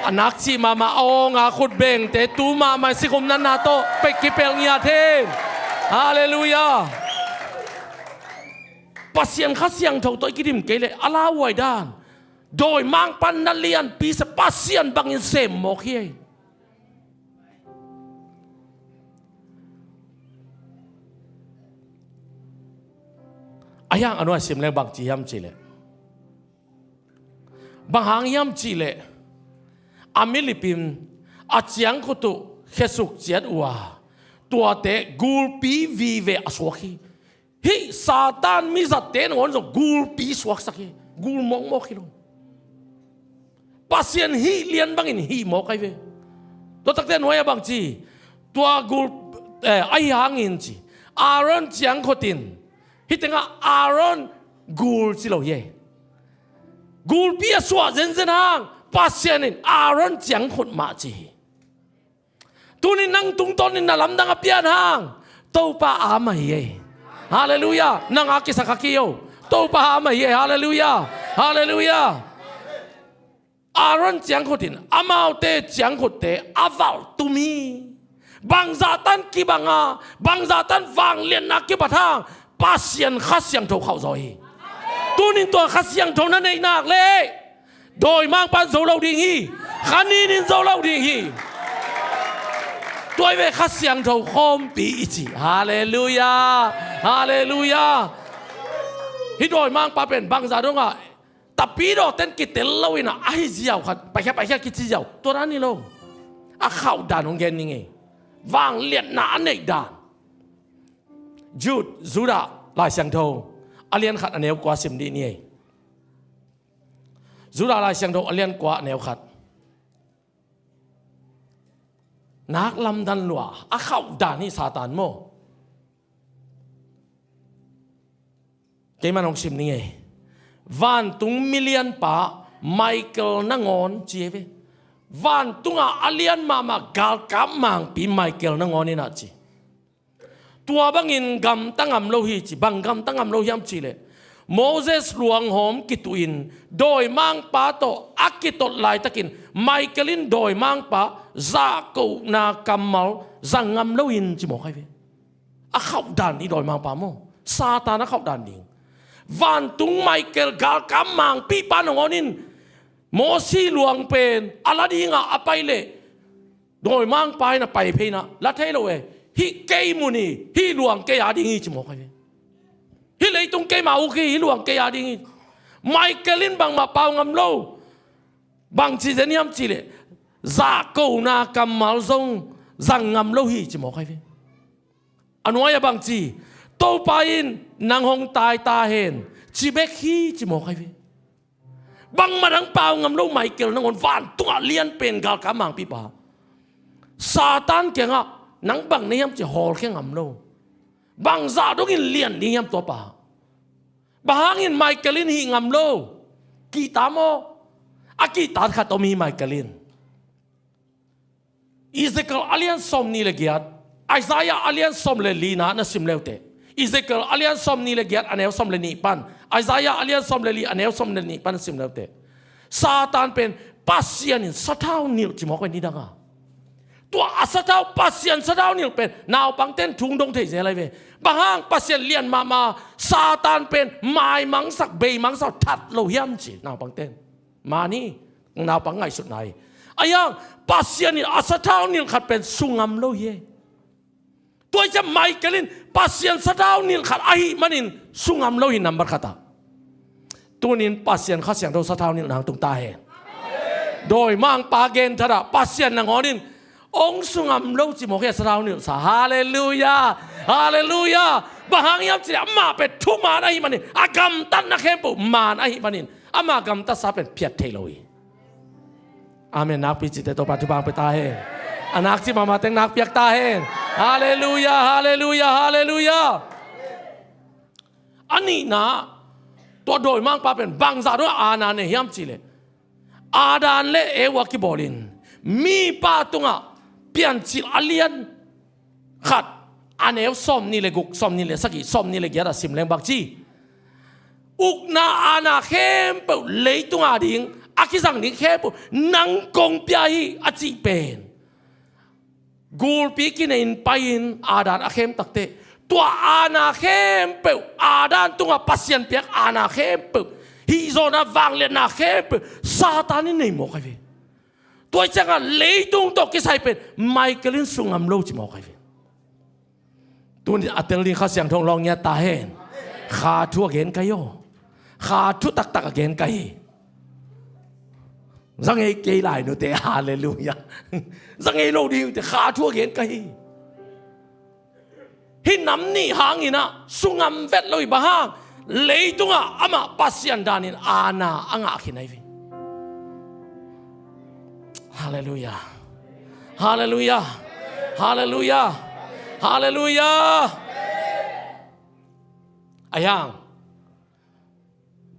A nak cih mahmah a awnga khut bengte tu mahmah sikhum natna tawh pek kipelh ngiat hen. Halleluiah. Pasian Kha Siangtho tawh i kidim kei leh a lauhuai dan, dawimangpa na lianpi sia, Pasian bangin sem mawk hi. A hiang a nuai sim leng bang ci hiam cihleh, bang hang hiam cihleh, a milipin a ciangkhut uh khiasuk ciat uh a, tuate gulpi vive a suak hi. Hih Satan mizatte nangawn zong gulpi suaksak hi. Gul mawkmawk hi lo. Pasian hih lian bangin hih mawk ahi ve. Tua takte nuai a bang ci, tua gul, eh, ahi hangin ci, Aaron ciangkhut in, hih tengah Aaron gul ci lo hi. Gulpi a suah zenzen hang Pasian in Aaron ciangkhut mah ci hi. Tunin nang tungtawnin na lamdang a pian hang Topa a mah hi ei. Halleluiah. Nang a kisak a kio, Topa a mah hi ei. Halleluiah. Halleluiah. Aaron ciangkhutin amaute ciangkhutte a valh tum hi. Bangzahtan kibanga, bangzahtan vangliatna kibat hang Pasian Kha Siangtho khauh zaw hi. Tunin tua Kha Siangtho na neih nak leh dawimangpan zo lo ding hi. Kha ninin zo lo ding hi. Tua hi ve Kha Siangtho khawmpi i ci. Halleluiah. Halleluiah. Hih dawimangpa pen bangzah dongah tapidawten kitel loin ah ahi ziau khat, paikhiat paikhiat kici ziau, tua dan hi lo. A khauh dan hong gen ning ei. Vangliatna a neih dan. Jude, Judah Lai Siangtho a lian khat a neu kua sim dih ni ei. Judah Lai Siangtho a lian kua a neu khat. Nak lamdan lua a khauh dan hi Satan maw? Keiman hong sim ning ei. Vantung milianpa Michael nangawn ci ei ve. Vantungah a lian mahmah galkap mangpi Michael nangawn in ah ci. Tua bangin gamta ngam lo hi ci. Bang gamta ngam lo hiam cihleh, Moses luanghawm kituhin dawimangpa tawh a kitot laitakin Michael in dawimangpa zahkona kammal zang ngam lo in ci mawk ahi ve. A khauh dan hi dawimangpa maw? Satan a khauh dan ding. Vantung Michael galkap mangpipa nangawn in Mosi luang pen a la dingah a pai leh dawimangpa in a pai phei in ah la thei lo e. Hih kei mun hi, hih luang kei a ding hi ci mawk ahi ve. Hih leitung keima uk hi, hih luang kei a ding hi. Michael in bangmah pau ngam lo. Bangci zen hiam cihleh, zahkona kammal zong zang ngam lo hi ci mawk ahi ve. A nuai-ah bang ci, Topa in nang hong tai ta hen, ci bek hi ci mawk ahi ve. Bangmah nang pau ngam lo Michael nangawn, vantungah lian pen galkap mangpipa Satan kiangah nang bang na hiam ci hawlkhia ngam lo. Bangzah dongin lian ding hiam tua pa? Bang hangin Michael in hih ngam lo? Kihta maw? A kihta khat om hi Michael in. Ezekiel a lian sawmnih le giat, Isaiah a lian sawm le lina na sim leuteh. Ezekiel a lian sawmnih le giat a neu sawm le nih pan, Isaiah a lian sawm le li a neu sawm le nih pan na sim leuteh, Satan pen Pasian in sathau nilh ci mawk pen nidanga. Tua a sathau, Pasian sathau nilh pen naupangten thu dong thei zel ahi ve. Bang hang Pasian lian mahmah, Satan pen maimangsak, beimangsak that lo hiam ci naupangten. Mani, naupang ngaihsutna hi. Ahi hang Pasian in a sathau nilh khat pen su ngam lo hi. Tua hi ciang Michael in Pasian sathau nilh khat ahih manin su ngam lo hi, nambat khatah. Tunin Pasian Kha Siangtho sathau nilhna hong tung ta hen. Dawimangpa gen thadah Pasian nangawn in hong su ngam lo ci mawk hi a, sathau nilh sa. Halleluiah. Halleluiah. Bang hang hiam cih leh amah pen thuman ahih manin, a gamtatna khempeuh man ahih manin, ama gamtatsa pen phiat thei lo hi. Amen. Nakpi cite Topa thupha pia ta hen. A nakci mahmah teng nakpiak ta hen. Halleluiah. Halleluiah. Halleluiah. A nihna, tua dawimangpa pen bangzah dong a aana nei hiam cih leh, Adam le Eva kibawlin mipa tungah Piancil a lian khat a neu sawmnih le guk, sawmnih le sagih, sawmnih le giat a sim leng bang ci, ukna aana khempeuh, leitung a ding a kizang ding khempeuh nang kong pia hi a cih pen gulpi kinei-in pai-in Adam a khem takteh, tua aana khempeuh, Adam tungah Pasian piak aana khempeuh, hihzawhna vangliatna khempeuh Satan in nei mawk ahi ve. Tua hi ciangah leitung tawh kisai pen Michael in su ngam lo ci mawk ahi ve. Tuni a tel ding Kha Siangtho hong lawng ngiat ta hen. Kha thu a gen ka hi aw. Kha thu taktak a gen ka hi. Za ngei kei lai nute, halleluiah. Za ngei lo ding ute, kha thu a gen ka hi. Hih nam nih hangin ah su ngam vet lo hi, bang hang? Leitungah amah Pasian danin aana a ngah khin ahi ve. Halleluiah. Halleluiah. Halleluiah. Halleluiah. Ahi hang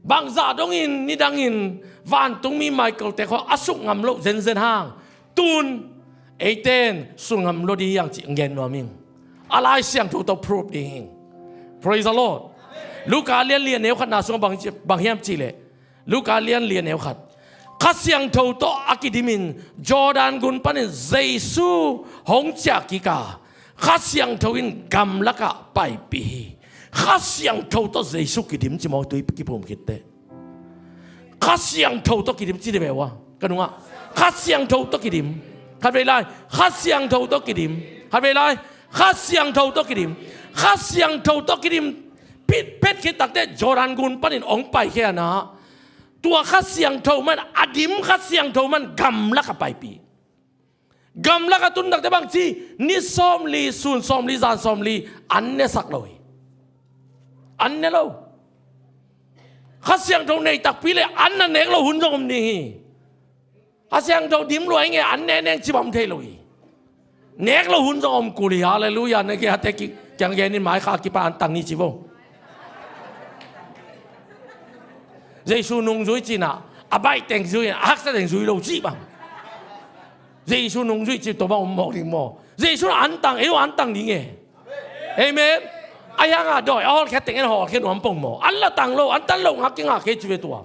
bangzah dongin nidangin vantungmi Michael te khawng a suk ngam loh zenzen hang, tun eiten suk ngam lo ding hi hang cih gen nuam ing. A Lai Siangtho tawh proof ding hi. Praise the Lord. Luka lian li a neu khatna sungah bang ci, bang hiam cih leh, Luka lian li a neu khat, Kha Siangtho tawh a kidimin Jordan gun panin Jesu hong ciah kik a, Kha Siangtho in gamlakah paipih hi. Kha Siangtho tawh Jesu kidim ci maw, tui kiphum khitteh. Kha Siangtho tawh kidim ci dih ve ua ka nungah. Kha Siangtho tawh kidim. Khatvei lai, Kha Siangtho tawh kidim. Khatvei lai, Kha Siangtho tawh kidim. Kha Siangtho tawh kidim phet khit takteh Jordan gun panin hong paikhia a, tua Kha Siangtho man, a dim Kha Siangtho man gamlakah paipih. Gamlakah tun takteh bang ci, ni sawmli, sun sawmli, zan sawmli an nesak lo hi. An ne lo. Kha Siangtho nei takpi leh an na nek lo hun zong om ding hi. Kha Siangtho dim lua ing e, an ne neng ci bang om thei lo hi. Nek lo hun zong om kul hi. Halleluiah. Na kiate ki, kiang genin mai kha kipan an tang ni ci vo. Jesu nungzui cih na, a baih teng zui, a haksa teng zui lo cih bang. Jesu nungzui cih tua bang om mawk ding maw? Jesu na an tang, ei lo an tang ding e. Amen. Ahi hanga dawi a hawlkhia teng en hawlkhia nuam pong maw? An la tang lo, an tan lo ngak kingak kei ci ve tua.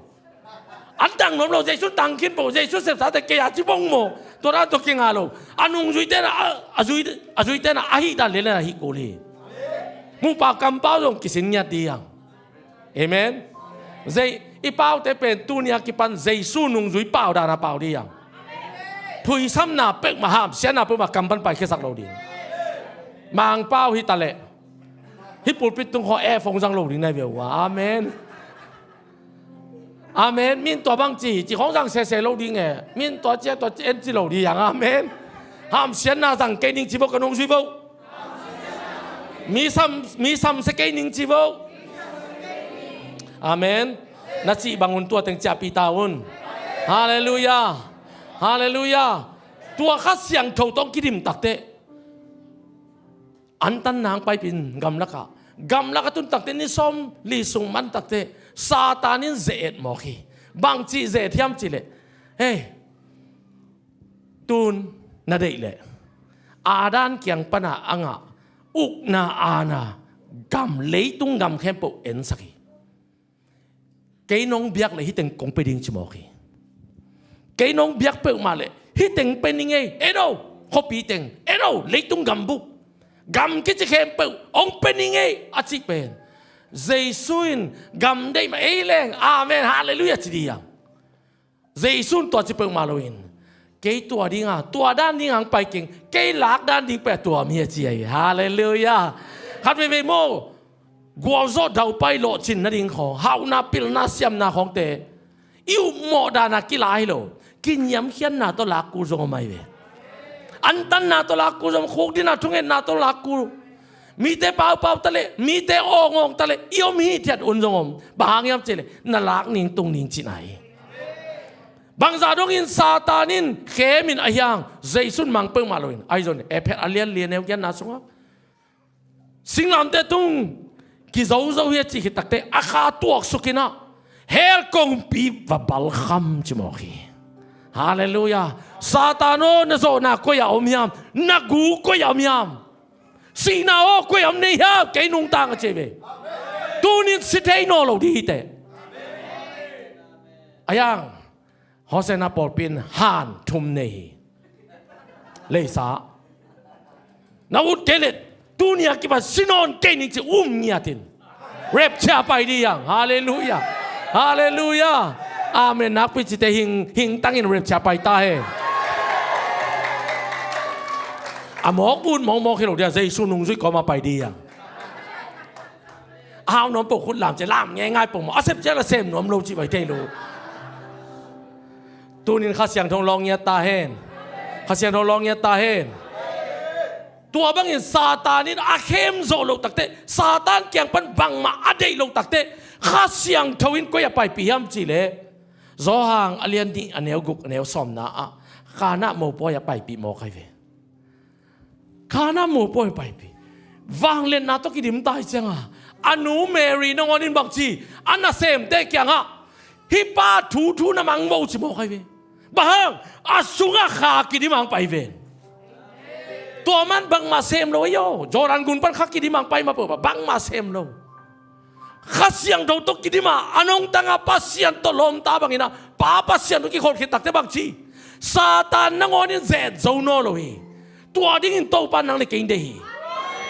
An tang nuam lo, Jesu tang khin pong, Jesu sepsate kei a ci pong maw? Tua dan tua kingak lo. A nungzuite na, a, a zui, a zuite na, a hih dan lianlian a hih kul hi. Muhpau kampau zong kisin ngiat dih hang. Amen. Zei, i paute pen tuni a kipan Jesu nungzui pau dan a pau dih hang. Thuisamna peuhmah, hamsiatna peuhmah kam pan paikhiasak lo ding. Mangpau hi taleh, hih pulpit tung khaw e phone zang lo ding nai ve ua. Amen. Amen. Min tua bang ci, ci khawng zang sese lo ding e. Min tua cia, tua ci en ci lo ding hang. Amen. Hamsiatna zang kei ning ci vo, ka nung zui vo. Mi sam, mi samsia kei ning ci vo. Amen. Na cih bangun tua teng ciahpih ta un. Halleluiah. Halleluiah. Tua Kha Siangtho tawh kidim takteh, antanna hong paipih in gamlakah, gamlakah tun takteh, ni sawm li sung man takteh Satan in ze-et mawk hi. Bangci ze-et hiam cihleh, hei, tun na deih leh Adam kiang pana a ngah ukna, aana, gam, leitung gam khempeuh ensak hi. Kei nong biak leh hih teng kong pia ding ci mawk hi. Kei nong biak peuhmah leh hih teng pia ning ei, en o, khuapi teng, en o, leitung gambup, gam kici khempeuh hong pia ning ei a cih pen, Jesu in gam deih mah ei leng, amen, halleluiah ci ding hiam? Jesu in tua ci peuhmah loin, kei tua dinga, tua dan dinga hong pai keng, kei lak dan ding pen tua mi a ci ahi ve. Halleluiah. Khat veivei maw, gualzawh daupai lawhcin nading khawng, hauhna, pilna, siamna khawngte i upmawh dana kila hi lo, kiniamkhiatna tawh lak kul zong om ahi ve. Antanna tawh lak kul zong om, khukdinna, thungetna tawh lak kul, mite paupau taleh, mite awngawng taleh i om hithiat un zong om. Bang hang hiam cihleh na lak ning tung ning cihna hi. Bangzah dongin Satan in khemin a hiang, Jesu in mang peuhmah loin, ahi zongin Efesa a lian li a neu giatna sungah singlamteh tung kizozo hi a cih khit takteh a kha tuaksuk inah hell kongpi va balkham ci mawk hi. Halleluiah. Satan aw, na zawhna koi-ah om hiam? Na gu koi-ah om hiam? Sihna aw, koi-ah om nei hiam? Kei nungtang a ci ve. Tunin si thei nawn lo ding hi teh. A hiang, Hosanna pawlpi in han thum nei hi. Leisa, na ut kei leh tuni a kipan si nawn kei ning ci um ngiatin, rapture pai ding hiang. Halleluiah. Halleluiah. Amen. Nakpi cite hing, hingtangin rapture pai ta hen. A mawk ut mawkmawk hi lo dia, Jesu nungzui kawma pai ding hiang. A hau nuam peuh khut lam ci, lam ngeingai peuh maw, a sep ciang a sem nuam lo cih bai thei lo. Tunin Kha Siangtho lawng ngiat ta hen. Kha Siangtho lawng ngiat ta hen. Tua bangin Satan in a khem zawh loh takteh, Satan kiang pan bangmah a deih loh takteh, Kha Siangtho in koi-ah paipih hiam cihleh, Johan a lian nih a neu guk a neu sawmna ah Kana mopawi-ah paipih mawk ahi ve. Kana mopawi paipih. Vangliatna tawh kidim ta hi cianga, a nu Mary nangawn in bangci, a nasemte kiangah, hih pa thu thu na mang vo ci mawk ahi ve. Bang hang? A sungah Kha kidim hang pai ven. Tua man bangmah sem lo ei aw. Jordan gun pan Kha kidim hang pai mah peuh, bangmah sem lo. Kha Siangtho tawh kidim a, a nungtanga Pasian tawh lawmta bangin a, Pa Pasian tawh kikholh khit takteh bangci, Satan nangawn in zet zo nawn lo hi. Tua dingin Topa nang le kei in deih hi.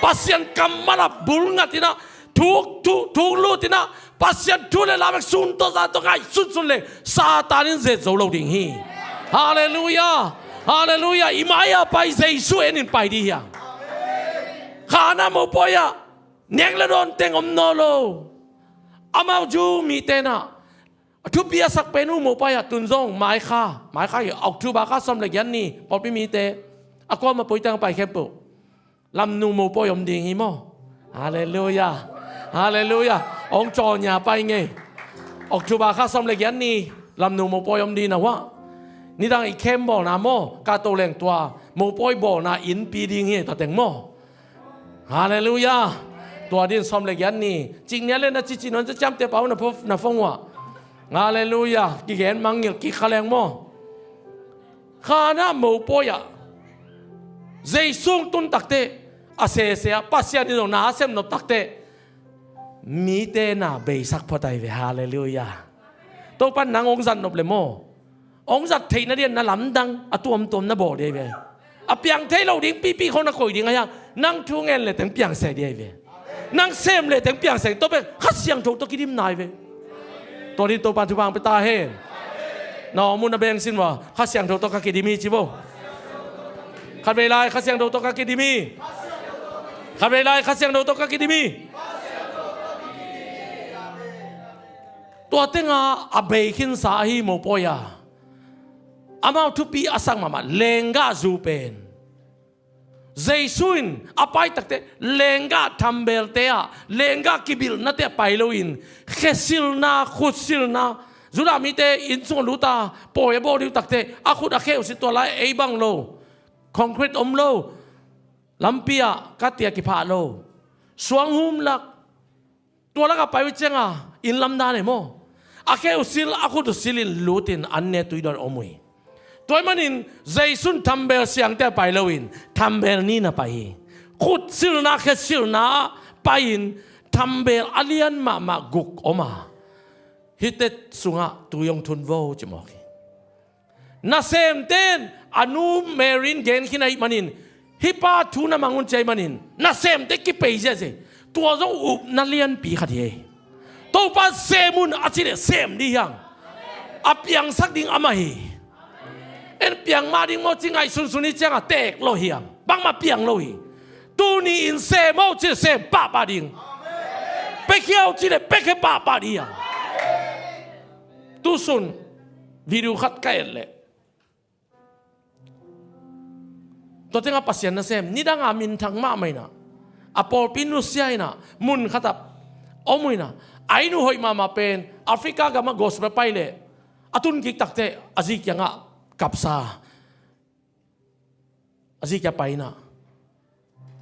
Pasian kammal ah bul ngat in a, thuk, thuk, thuk lut in a, Pasian thu le la bek sun tawh zan tawh ngaihsun sun le Satan in zet zo lo ding hi. Halleluiah. Halleluiah. I mai-ah pai, Jesu en in pai ding hiang. Kana mopawi-ah nek le dawn teng om nawn lo. Amau Jew mite in a, a thupi a sak pen uh mopawi-ah tun zong mai kha, mai kha hi, October kha sawm le giat ni, pawlpi mite a kuamah poi teng a pai khempeuh lamnu mopawi om ding hi maw? Halleluiah. Halleluiah. Hong cawlnya pai ngei. October kha sawm le giat ni lamnu mopawi om ding na uh ah. Nidang i khem bawlna maw, ka to leng tua mopawi bawlna innpi ding hi, tua teng maw? Halleluiah. Tua din sawm le giat ni, ciknia le na cici nawn ciamteh pau na pho-, na phone uh ah. Halleluiah. Kigen mangngilh kik kha leng maw? Kana mopawi-ah Jesu tun takteh, a sese ah Pasian in zong na a sem nop takteh, mite na beisak phot ahi ve. Halleluiah. Topan nang hong zat nop le maw, hong zat theihna dingin na lamdang a tuamtuam na bawl ding ahi ve. A piang thei lo ding pipi khong na koih ding ahi hang, nang thu ngen le teng piang seh ding ahi ve. Nang sem le teng piang seh, tua pen Kha Siangtho tawh kidimna ahi ve. Tua din Topan thupha hong pia ta hen. Na om un na beng sin ua, Kha Siangtho tawh ka kidim hi ci vo. Khatvei lai Kha Siangtho tawh ka kidim hi. Khatvei lai Kha Siangtho tawh ka kidim hi. Tua tenga a bei khinsa ahi mopawi-ah, amau thupi a sak mahmah lenggahzu pen Jesu in a pai takte lenggah thambelte ah, lenggah kibilhnate ah pai loin, khesilna, khutsilna, Judah mite inn sungah lut a pawi a bawl ding uh takte a khut a khe uh sil, tua lai ei bang lo, concrete om lo, lampi ah ka tia kiphah lo, suang humlak, tua lakah pai uh cianga inn lamdan e maw, a khe uh sil, a khut uh silin lutin an ne tui dawn om uh hi. Tua ahih manin Jesu in thambel siangte ah pai loin thambel nihna pai hi. Khutsilna, khesilna ah pai-in thambel a lian mahmah guk om a, hihte sungah tui hong thun vo ci mawk hi. Nasemte in a nu Mary in gen khin ahih manin, hih pa thu na mang un ci ahih manin nasemte kipei ziahziah hi. Tua zong upna lianpi khat hi. Topa sem un a cih leh sem ding hi hang. A piangsak ding amah hi. En piang mah ding maw ci ngaihsunsun hi ciangah teek lo hi hang. Bangmah piang lo hi. Tuni-in sem o cih leh sem pahpah ding. Piakhia o cih leh piakhia pahpah ding hi hang. Tusun video khat ka et leh, tua tengah Pasian nasem, nidanga minthang mahmah inah, a pawlpi nusia inah, mun khatah om uh inah, a inn uh hoih mahmah pen Africa gamah gospel pai leh a tun kik takte a zi kiangah kapsa. A zi kiang pai inah,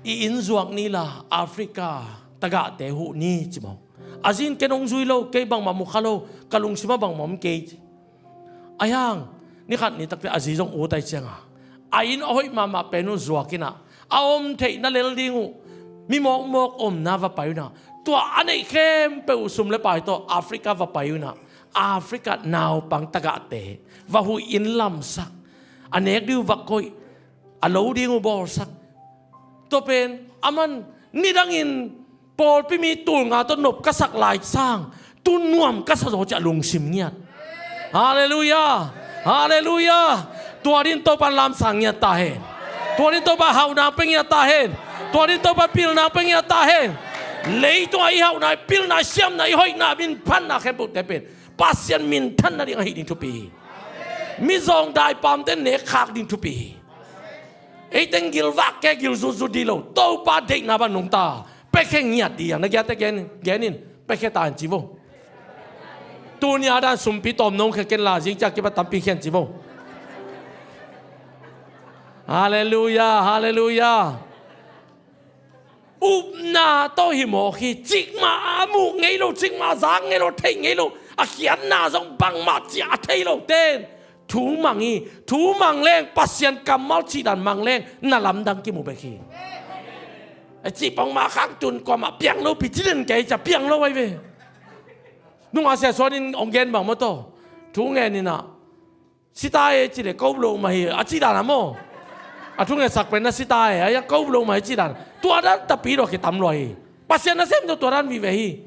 i inn zuak ni la Africa tagahte huh ni ci maw. A zi in ken hong zui lo, kei bangmah mu kha lo, ka lungsimah bangmah om kei ci. Ahi hang nikhat ni takte a zi zong ut ahih cianga, a inn a hoih mahmah pen uh zuak inah, a om theihna lel ding uh mi mawkmawk omna va pai uh inah, tua a neih khempeuh uh sum le pai tawh Africa va pai uh inah, Africa naupang tagahte va huh, inn lamsak, a nek ding uh va koih, a lo ding uh bawlsak. Tua pen aman nidangin pawlpi mi tul nga tawh nop ka sak lai sang, tu nuam ka sa zaw ci a lungsim ngiat. Halleluiah. Halleluiah. Tua dingin Topa lamsang ngiat ta hen. Tua dingin Topa hauhna pia ngiat ta hen. Tua dingin Topa pilna pia ngiat ta hen. Leitungah i hauhna, i pilna, i siamna, i hoihna, minphatna khempeuhte pen Pasian minthan nading ahih ding thupi hi. Mizawng daipamte nekkhak ding thupi hi. Ei teng gilvak kei, gil zutzut ding lo, Topa deihna bang nungta. Piakhia ngiat ding hi hang. Na giate gen in, gen in, piakhia ta hen ci vo. Tuni a dan sumpi tawm nong khia ken la, zing ciang kipat tampi khia hen ci vo. Halleluiah, halleluiah. Upna tawh hi mawk hi. Cikmah a muh ngei lo, cikmah a zak ngei lo, theih ngei lo, a khiatna zong bangmah ci a thei lote in thu mang hi. Thu mang leng, Pasian kammal cihdan mang leng, na lamdang kimu bek hi. A cih pongmah khang tun kuamah piang lopi ci den kei ca piang lo ahi ve. Nungah Sia Suan in hong gen bang maw taw, thu ngen inah, sita e ci leh ko lo mah hi a cih dan a maw. A thungetsak pen na sita e, a ko lo mah hi cih dan. Tua dan tapi dawh kitam lua hi. Pasian nasem tawh tua dan vive hi.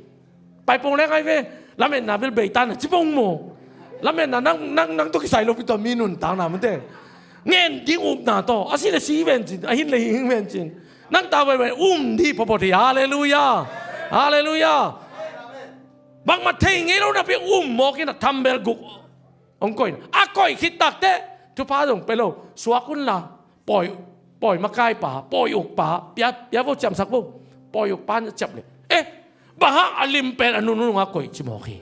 Pai pong leng ai ve. Lametna bel bei tan a ci pong maw. Lametna nang, nang, nang tawh kisai lopi tawh mi nuntakna mate. Ngen ding upna tawh a si leh si vencin, a hin leh hing vencin. Nang ta veve um dih phawphaw hi. Halleluiah. Halleluiah. Bangmah thei ngei lo napi um mawk inah thambel guk hong koih in, a koih khit takte thupha zong pia lo, suak unla, pawi, pawi makaipa, pawi ukpa pia, pia vo, ciamsak vo. Pawi ukpa na ciap leh, eh, bang hang a lim pen a nunung a koih ci mawk hi.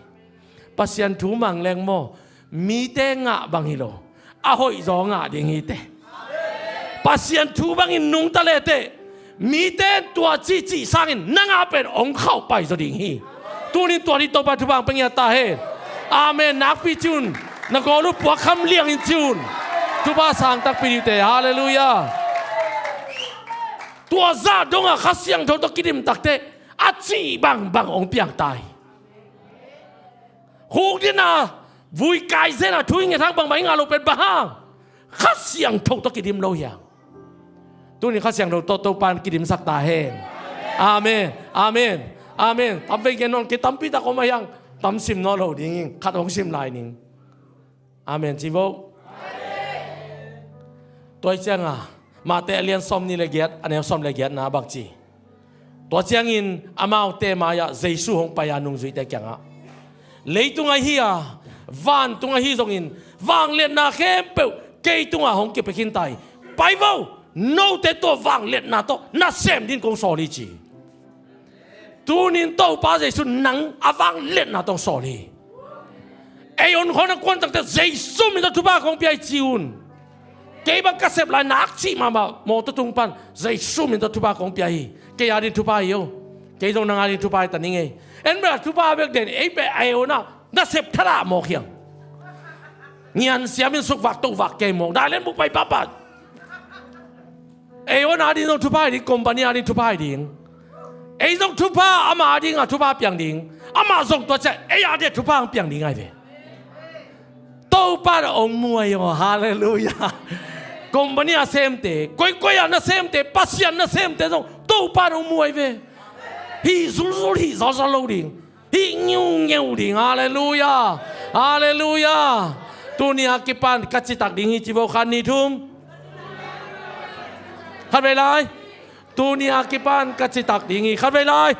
Pasian thu mang leng maw, mite ngah bang hi lo, a hoihzaw ngah ding hi teh. Pasian thu bangin nungta le teh, mite in tua cihcih sangin nang a pen hong khauhpai zaw ding hi. Tunin tua ding Topa thupha hong pia ngiat ta hen. Amen. Nakpi ci un. Na gawl uh puakkham liangin ci un. Thupha sang takpi ding uh teh. Halleluiah. Tua zah dongah Kha Siangtho tawh kidim takte a cih bangbang hong piang ta hi. Khukdinna, vui kai zenna thu i nget hang bangmah i ngah loh pen bang hang? Kha Siangtho tawh kidim lo hi hang. Tunin Kha Siangtho tawh Topa in kidimsak ta hen. Amen. Amen. Amen. Tam vei gen nawn kei, tampi tak om a hi hang. Tam sim nawn lo ding ing. Khat hong sim lai ning. Amen ci vo. Tua hi cianga Matthai a lian sawmnih le giat, a neu sawm le giatna bang ci? Tua ciangin amaute mai-ah Jesu hong pai a nungzuite kiangah, leitung ahi a, vantung ahi zongin vangliatna khempeuh kei tungah hong kipia khin ta hi. Pai vo, note tua vangliatna tawh nasem dingin kong sawl hi ci. Tunin Topa Jesu nang a vangliatna tawh sawl hi. Ei on khawng a kuantakte Jesu min tawh thupha kong pia hi ci un. Kei bang ka sep lai nak cih mahmah mawtaw tung pan Jesu min tawh thupha kong pia hi. Kei ading thupha hi o. Kei zong nang ading thupha hi ta ning ei. En bel thupha bek den ei bel ei on a nasep thadah mawk hiang. Ngian siamin sukvak tovak kei mawk dai len buk pai papat. Ei on ading zong thupha hi ding, company ading thupha hi ding. Ei zong thupha ama ading a thupha piang ding. Ama zong tua ciah ei ading a thupha ang piang ding ai ve. Topa na ong muai aw, halleluiah. Company a semte, koikoi a na semte, Pasian na semte zong Topa na ong muai ve. Hih zulzul hih zalzal lo ding. Hih ngiungeu ding, halleluiah. Halleluiah. Tuni a kipan ka citak ding hi ci vo khat ni thum. Khat vei lai. Tuni a kipan ka citak ding hi khat vei lai.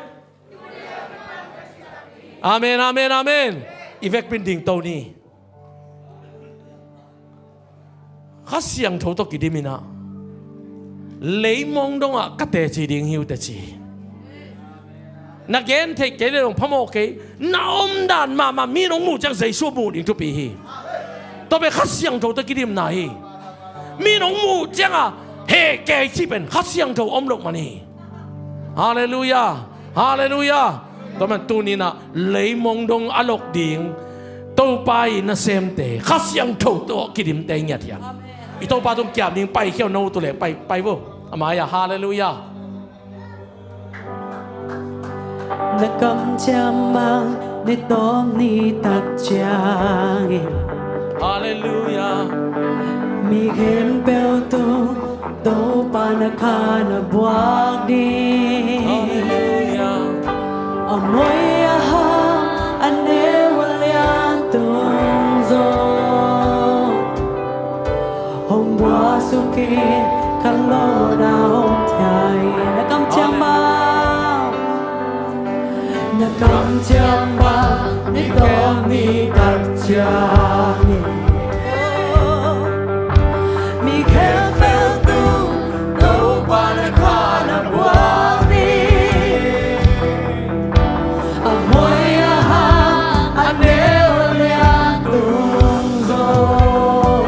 Amen, amen, amen. I vekpin dingto ni. Kha Siangtho tawh kidim inah leimong dongah ka teci ding hi uh teci. Na gen theih kei le dong phamawh kei. Na omdan mahmah mi nong muh ciang Jesu muh ding thupi hi. Tua pen Kha Siangtho tawh kidimna hi. Mi nong muh cianga heh kei cih pen Kha Siangtho om loh man hi. Halleluiah. Halleluiah. Tua man tuninah leimong dong a lok ding Topa i nasemte Kha Siangtho tawh kidimte ngiat hiam? I Topa tung kiam ding paikhia uh no tu le pai pai vo. A mai-ah halleluiah. Na kamciam bang ni tawm ni tak ciangin halleluiah. Mi khempeuh tung Topa na kha na buak ding. Halleluiah. A moi a hang a neu a lian tung zong hong buak sukin ka lawhna hong thiai. Na kamciam bang na kamciam bang ni tawm ni tak ciangin mi khempeuh tung Topa na kha na buak ding. A moi a hang a neu a lian tung zong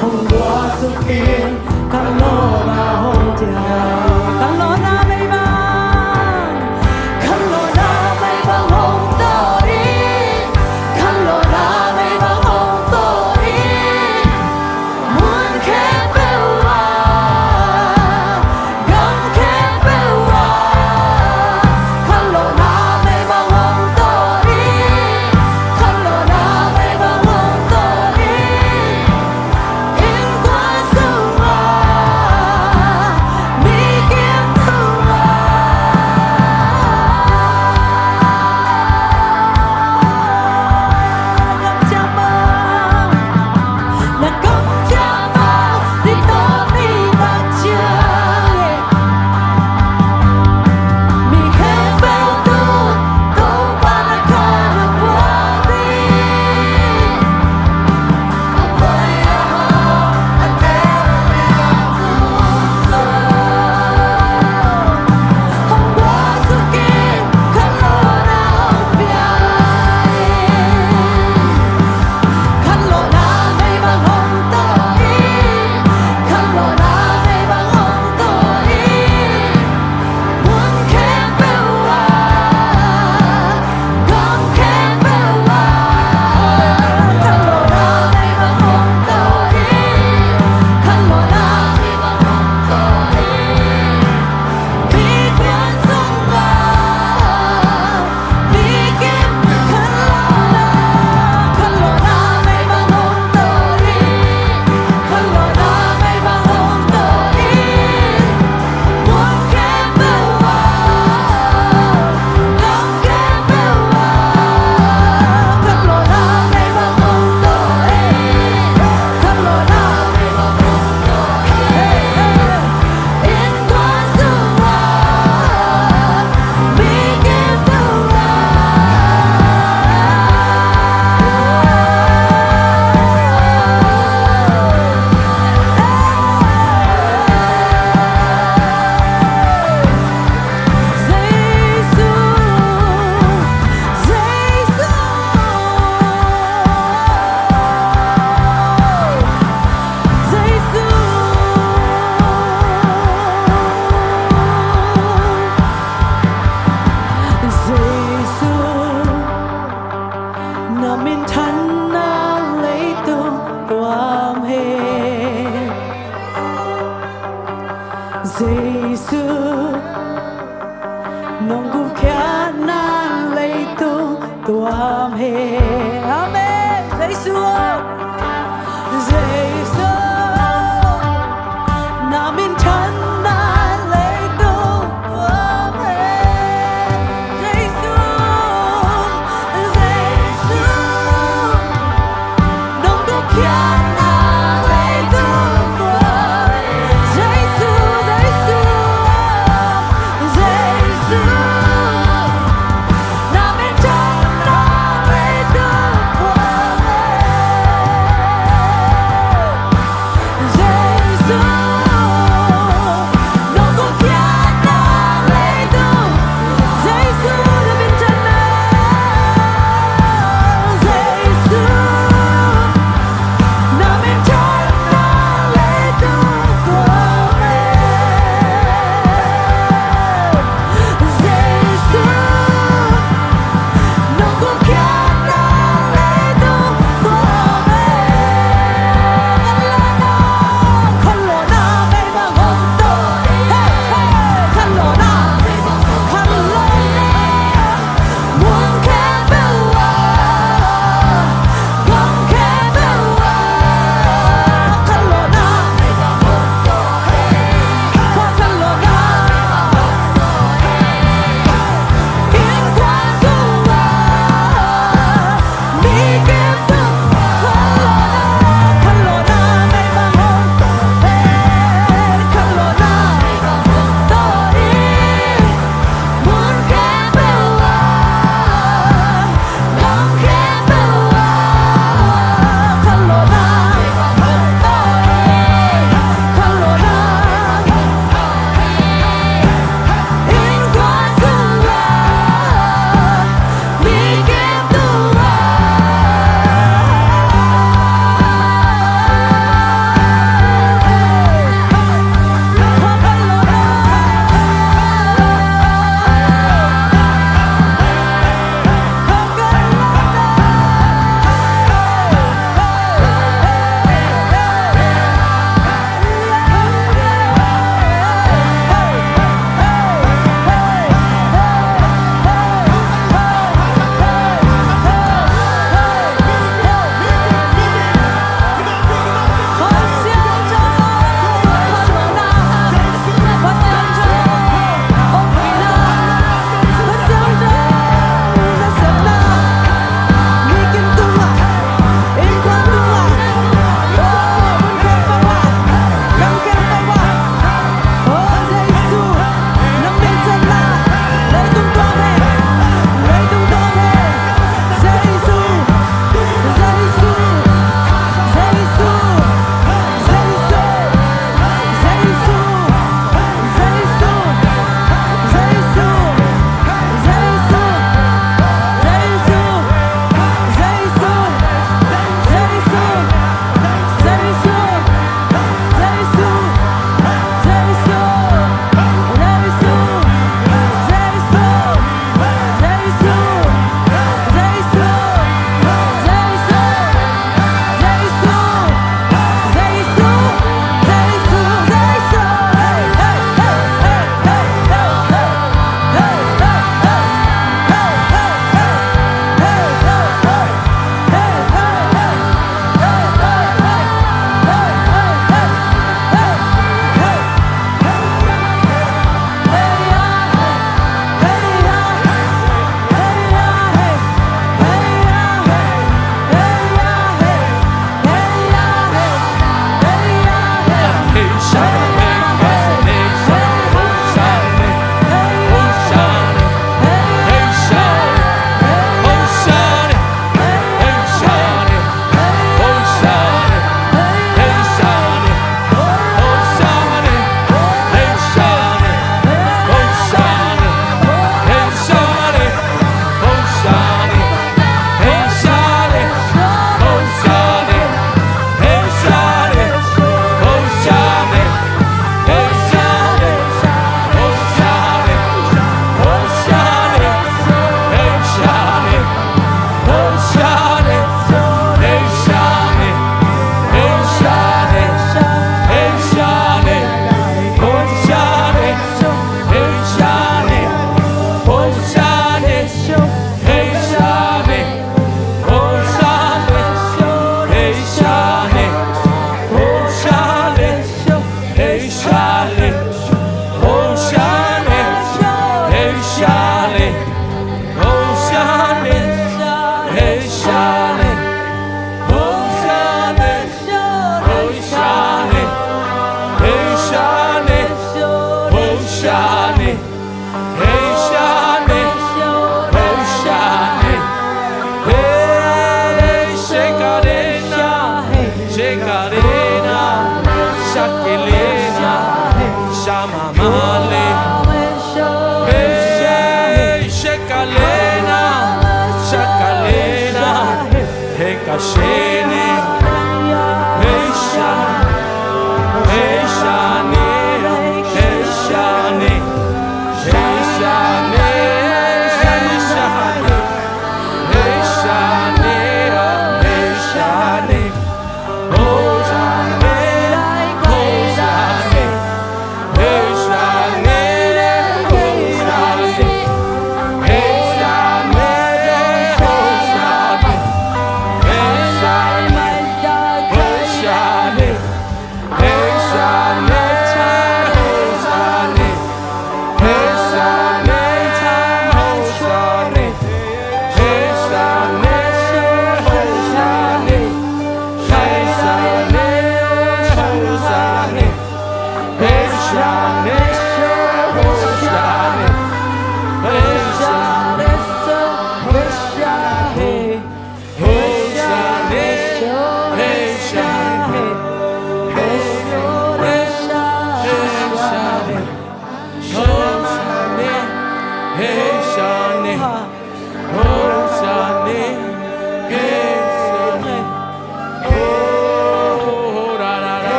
hong buak sukin ka lawhna hong thiai. Ka lawhna mei bang, ka lawhna mei bang hong tawi. Ka lawhna Minthanna leitung tuam hi. Jesu, nong gupkhiatna leitung tuam hi. Amen. Jesu, Jesu, na minthanna leitung tuam hi. Jesu, Jesu, nong gupkhiatna leitung tuam hi. Jesu, Jesu, Jesu, na minthanna leitung tuam hi. Jesu, nong gupkhiatna leitung. Jesu, na minthanna. Jesu, na minthanna leitung tuam hi. Jesu, nong gupkhiatna leitung tuam hi. Khanlawhna meibang hong tawh. Hey, hey, khanlawhna, khanlawhna.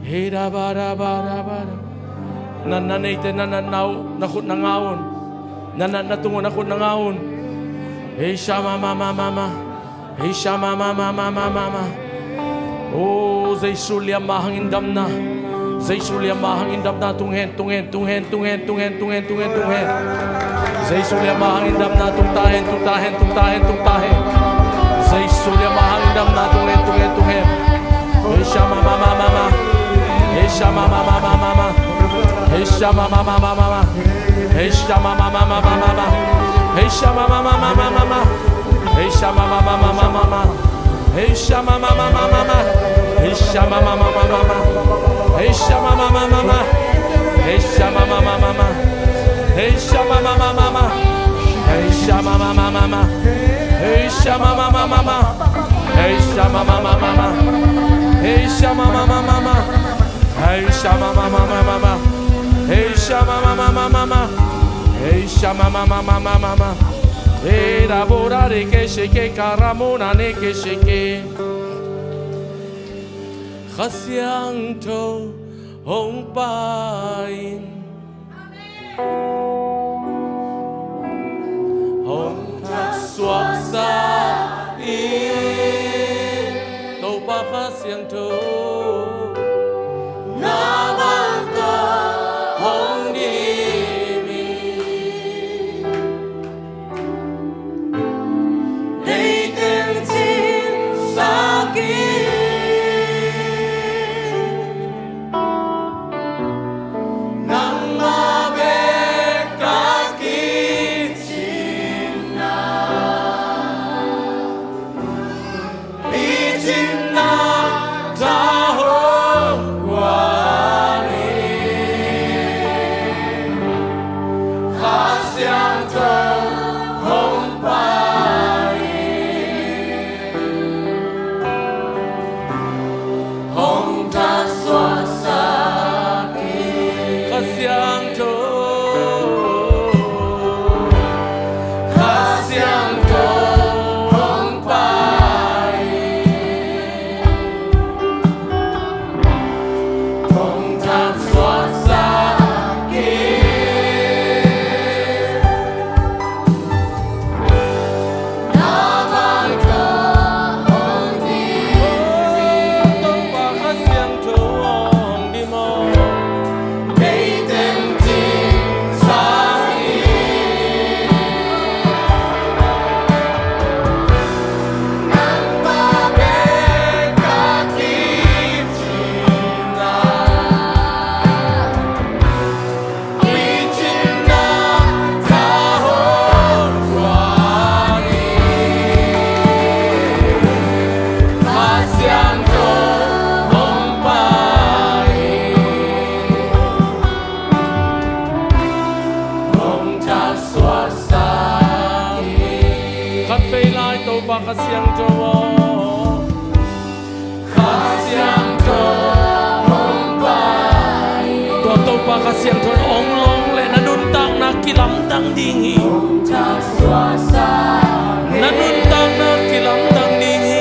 Hei da ba da ba da ba da. Natna neite na natna uh na khut na nga un. Na natna tung uh na khut na nga un. Hei sha ma ma ma ma ma. Hei sha ma ma ma ma ma ma ma. O Jesu liamma hangin damna. Jesu liamma hangin damna tung hen, tung hen, tung hen, tung hen, tung hen, tung hen, tung hen, tung hen. Jesu liamma hangin damna tung ta hen, tung ta hen, tung ta hen, tung ta hen. Jesu liamma hangin damna tung hen, tung hen, tung hen. Hei sha ma ma ma ma ma. Hei sha ma ma ma ma ma ma. Hei sha ma ma ma ma ma ma. Hei sha ma ma ma ma ma ma ma. Hei sha ma ma ma ma ma ma ma. Hei sha ma ma ma ma ma ma ma. Hei sha ma ma ma ma ma ma. Hei sha ma ma ma ma ma ma. Hei sha ma ma ma ma ma ma. Hei sha ma ma ma ma ma ma. Hei sha ma ma ma ma ma ma. Hei sha ma ma ma ma ma ma. Hei sha ma ma ma ma ma ma. Hei sha ma ma ma ma ma ma. Hei sha ma ma ma ma ma ma. Hei sha ma ma ma ma ma ma. Hei sha ma ma ma ma ma ma ma. Era bora de ke sheke karamona ne ke sheke. Kha Siangtho hong pai in. Hong thaksuaksa in. Topa Kha Siangtho na bang tawh hong dim in. Leiteng cingsak in. Nangmah bek ka kicingna. Licingna ta Kha Siangtho aw, Kha Siangtho hong pai. Tua Topa Kha Siangtho hong long leh na nuntakna kilamdang ding hi. Na nuntakna kilamdang ding hi.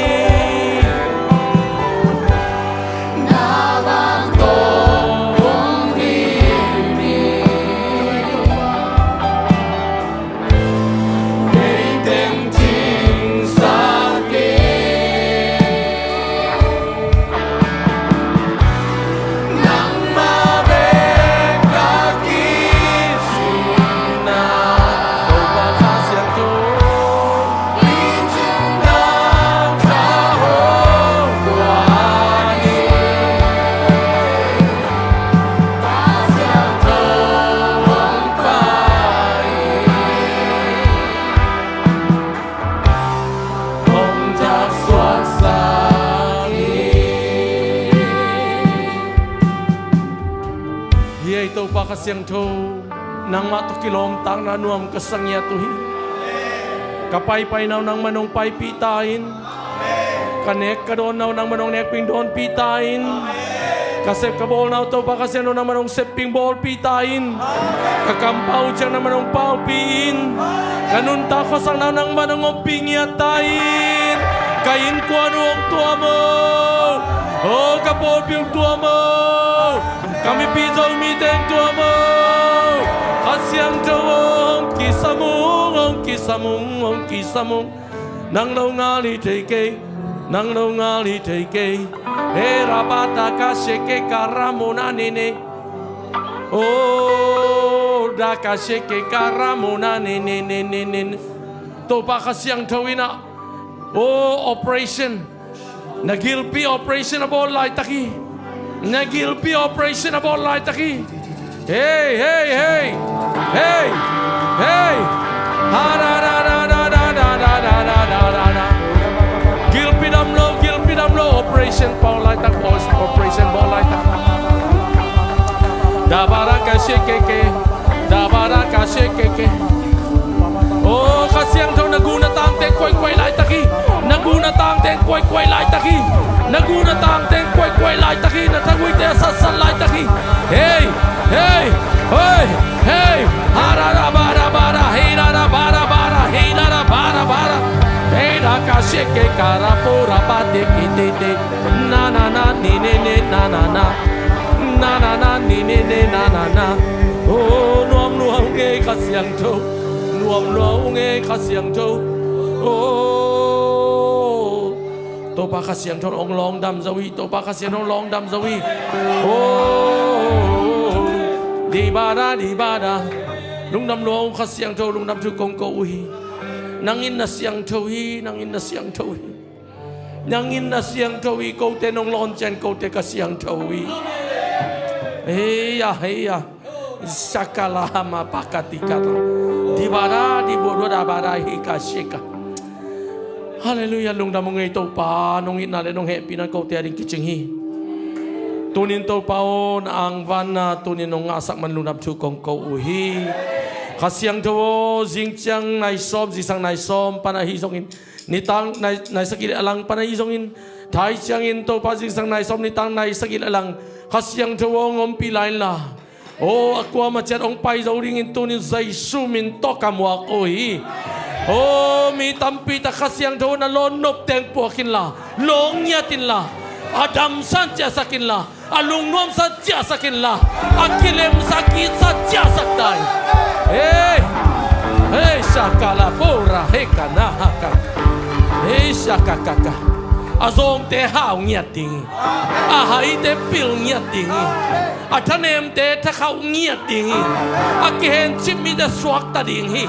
Hong taksuaksak hi. Hi ei Topa Kha Siangtho, nangmah tawh kilawmtatna nuam ka sa ngiat uh hi. Ka paipaina uh nangmah in hong paipih ta in. Ka nek ka dawnna uh nangmah in hong nekping dawnpih ta in. Ka sep ka bawlna uh Topa Kha Siangtho nangmah in hong sepping bawlpih ta in. Ka kampau uh ciang nangmah in hong paupih in. Ka nuntak khuasakna uh nangmah in hong ompih ngiat ta in. Ka innkuan uh hong tuam aw. Aw, ka pawlpi uh hong tuam aw. Ka mipi Zomite hong tuam aw. Kha Siangtho aw, hong kisam ung, hong kisam ung, hong kisam ung. Nang lo ngal hi thei kei, nang lo ngal hi thei kei. He rabata ka sheke ka ramona nene. Oh, da ka sheke ka ramona nene nene nene. Topa Kha Siangtho in ah, oh, operation. Na gilpi operation a bawl laitak hi. Na gilpi operation a bawl laitak hi. Hey, hey, hey. Hey, hey. Ha, da, da, da. Gilpi dam lo, gilpi dam lo. Operation bawl laitak, operation bawl laitak. Da ba da ka sheke ke. Da ba da ka sheke ke. Oh, Kha Siangtho, na gu na tangte koikoi laitak hi. Na gu na tangte koikoi laitak hi. Na gu na tangte koikoi laitak hi. Na thaguite a satsat laitak hi. Hey, hey, hey, hey. Ha da da ba da ba da, hey da da ba da ba da, hey da da ba da ba da. Hey da ka sheke ka ra po ra ba te ki te te. Na na na ni ne ne na na na. Na na na ni ne ne na na na. Oh, nuam lua ung ei Kha Siangtho. Nuam lua ung ei Kha Siangtho. Oh, Topa Kha Siangtho hong lawngdam zo hi. Topa Kha Siangtho hong lawngdam zo hi. Oh, di ba da, di ba da. Lungdam lua ung Kha Siangtho, lungdam thu kong ko uh hi. Nang in na siangtho hi, nang in na siangtho hi. Nang in na siangtho hi, kote nong lawn ciang kote ka siangtho hi. Hei ya, hei ya. Sakalahama pakatikata. Dibara dibodua dabara hika shika. Halleluiah, lungdam ung ei Topa, nong itna le nong hehpihna kote a ding kicing hi. Tunin Topa aw, na angvanna tunin nong ngahsak man lungdam thu kong ko uh hi. Kha Siangtho aw, zing ciang nai sawm, zingsang nai sawm pan ahi zongin, nitang nai, nai sagih le a lang pan ahi zongin, thai ciangin Topa zingsang nai sawm, nitang nai sagih le a lang Kha Siangtho aw, hong ompih lai inla. Aw, a kuamah ciat hong pai zo dingin tunin Jesu min tawh ka muak uh hi. Aw, mi tampi tak Kha Siangtho na lawn nop teng puak inla, lawng ngiat inla, a damsan ciahsak inla, a lungnuamsan ciahsak inla, a kilemsa, a kiitsa ciahsak ta in. Hei, hei, shakala pora hekana haka. Hei, shakakaka. A zawngte hau ngiat ding hi. A haite pil ngiat ding hi. A thanemte thakhauh ngiat ding hi. A kihencip mite suakta ding hi.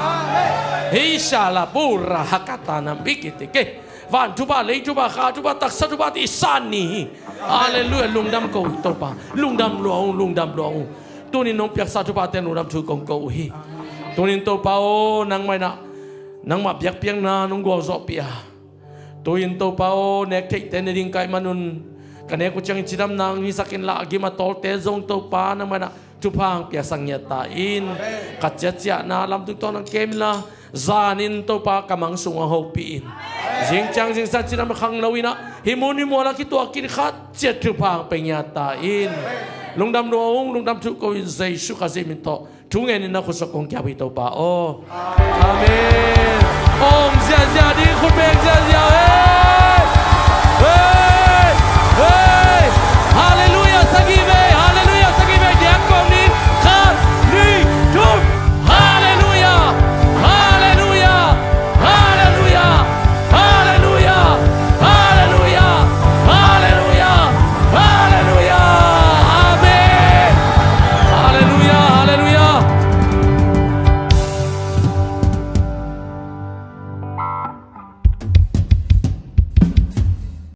Hei shala bura hakatana bikitike. Van thupha, lei thupha, kha thupha, taksa thupha tih san ni hi. Halleluiah, lungdam ko Topa. Lungdam lua ung, lungdam lua ung. Tunin nong piaksa thuphate lungdam thu kong ko uh hi. Tunin Topa aw, nangmah inah, nangmah biakpiakna nong gualzawhpih a, tu-in Topa aw, nek theihte ne ding ka hih manun, ka nek uh ciangin cidamna hong hisak inla, a gim a tawlte zong Topa nangmah inah thupha hong piaksak ngiat ta in. Ka ciatciahna lamtung tawn hong kem inla, zanin Topa ka mang sungah hopih in. Zingciang zingsan cinam khang lo in ah hih mun hih mual ah kituak khin khat ciat thupha hong pia ngiat ta in. Lungdam lua ung, lungdam thu ko in Jesu Khazih min tawh thu ngen in na khut sung kong kiap hi Topa aw. Amen.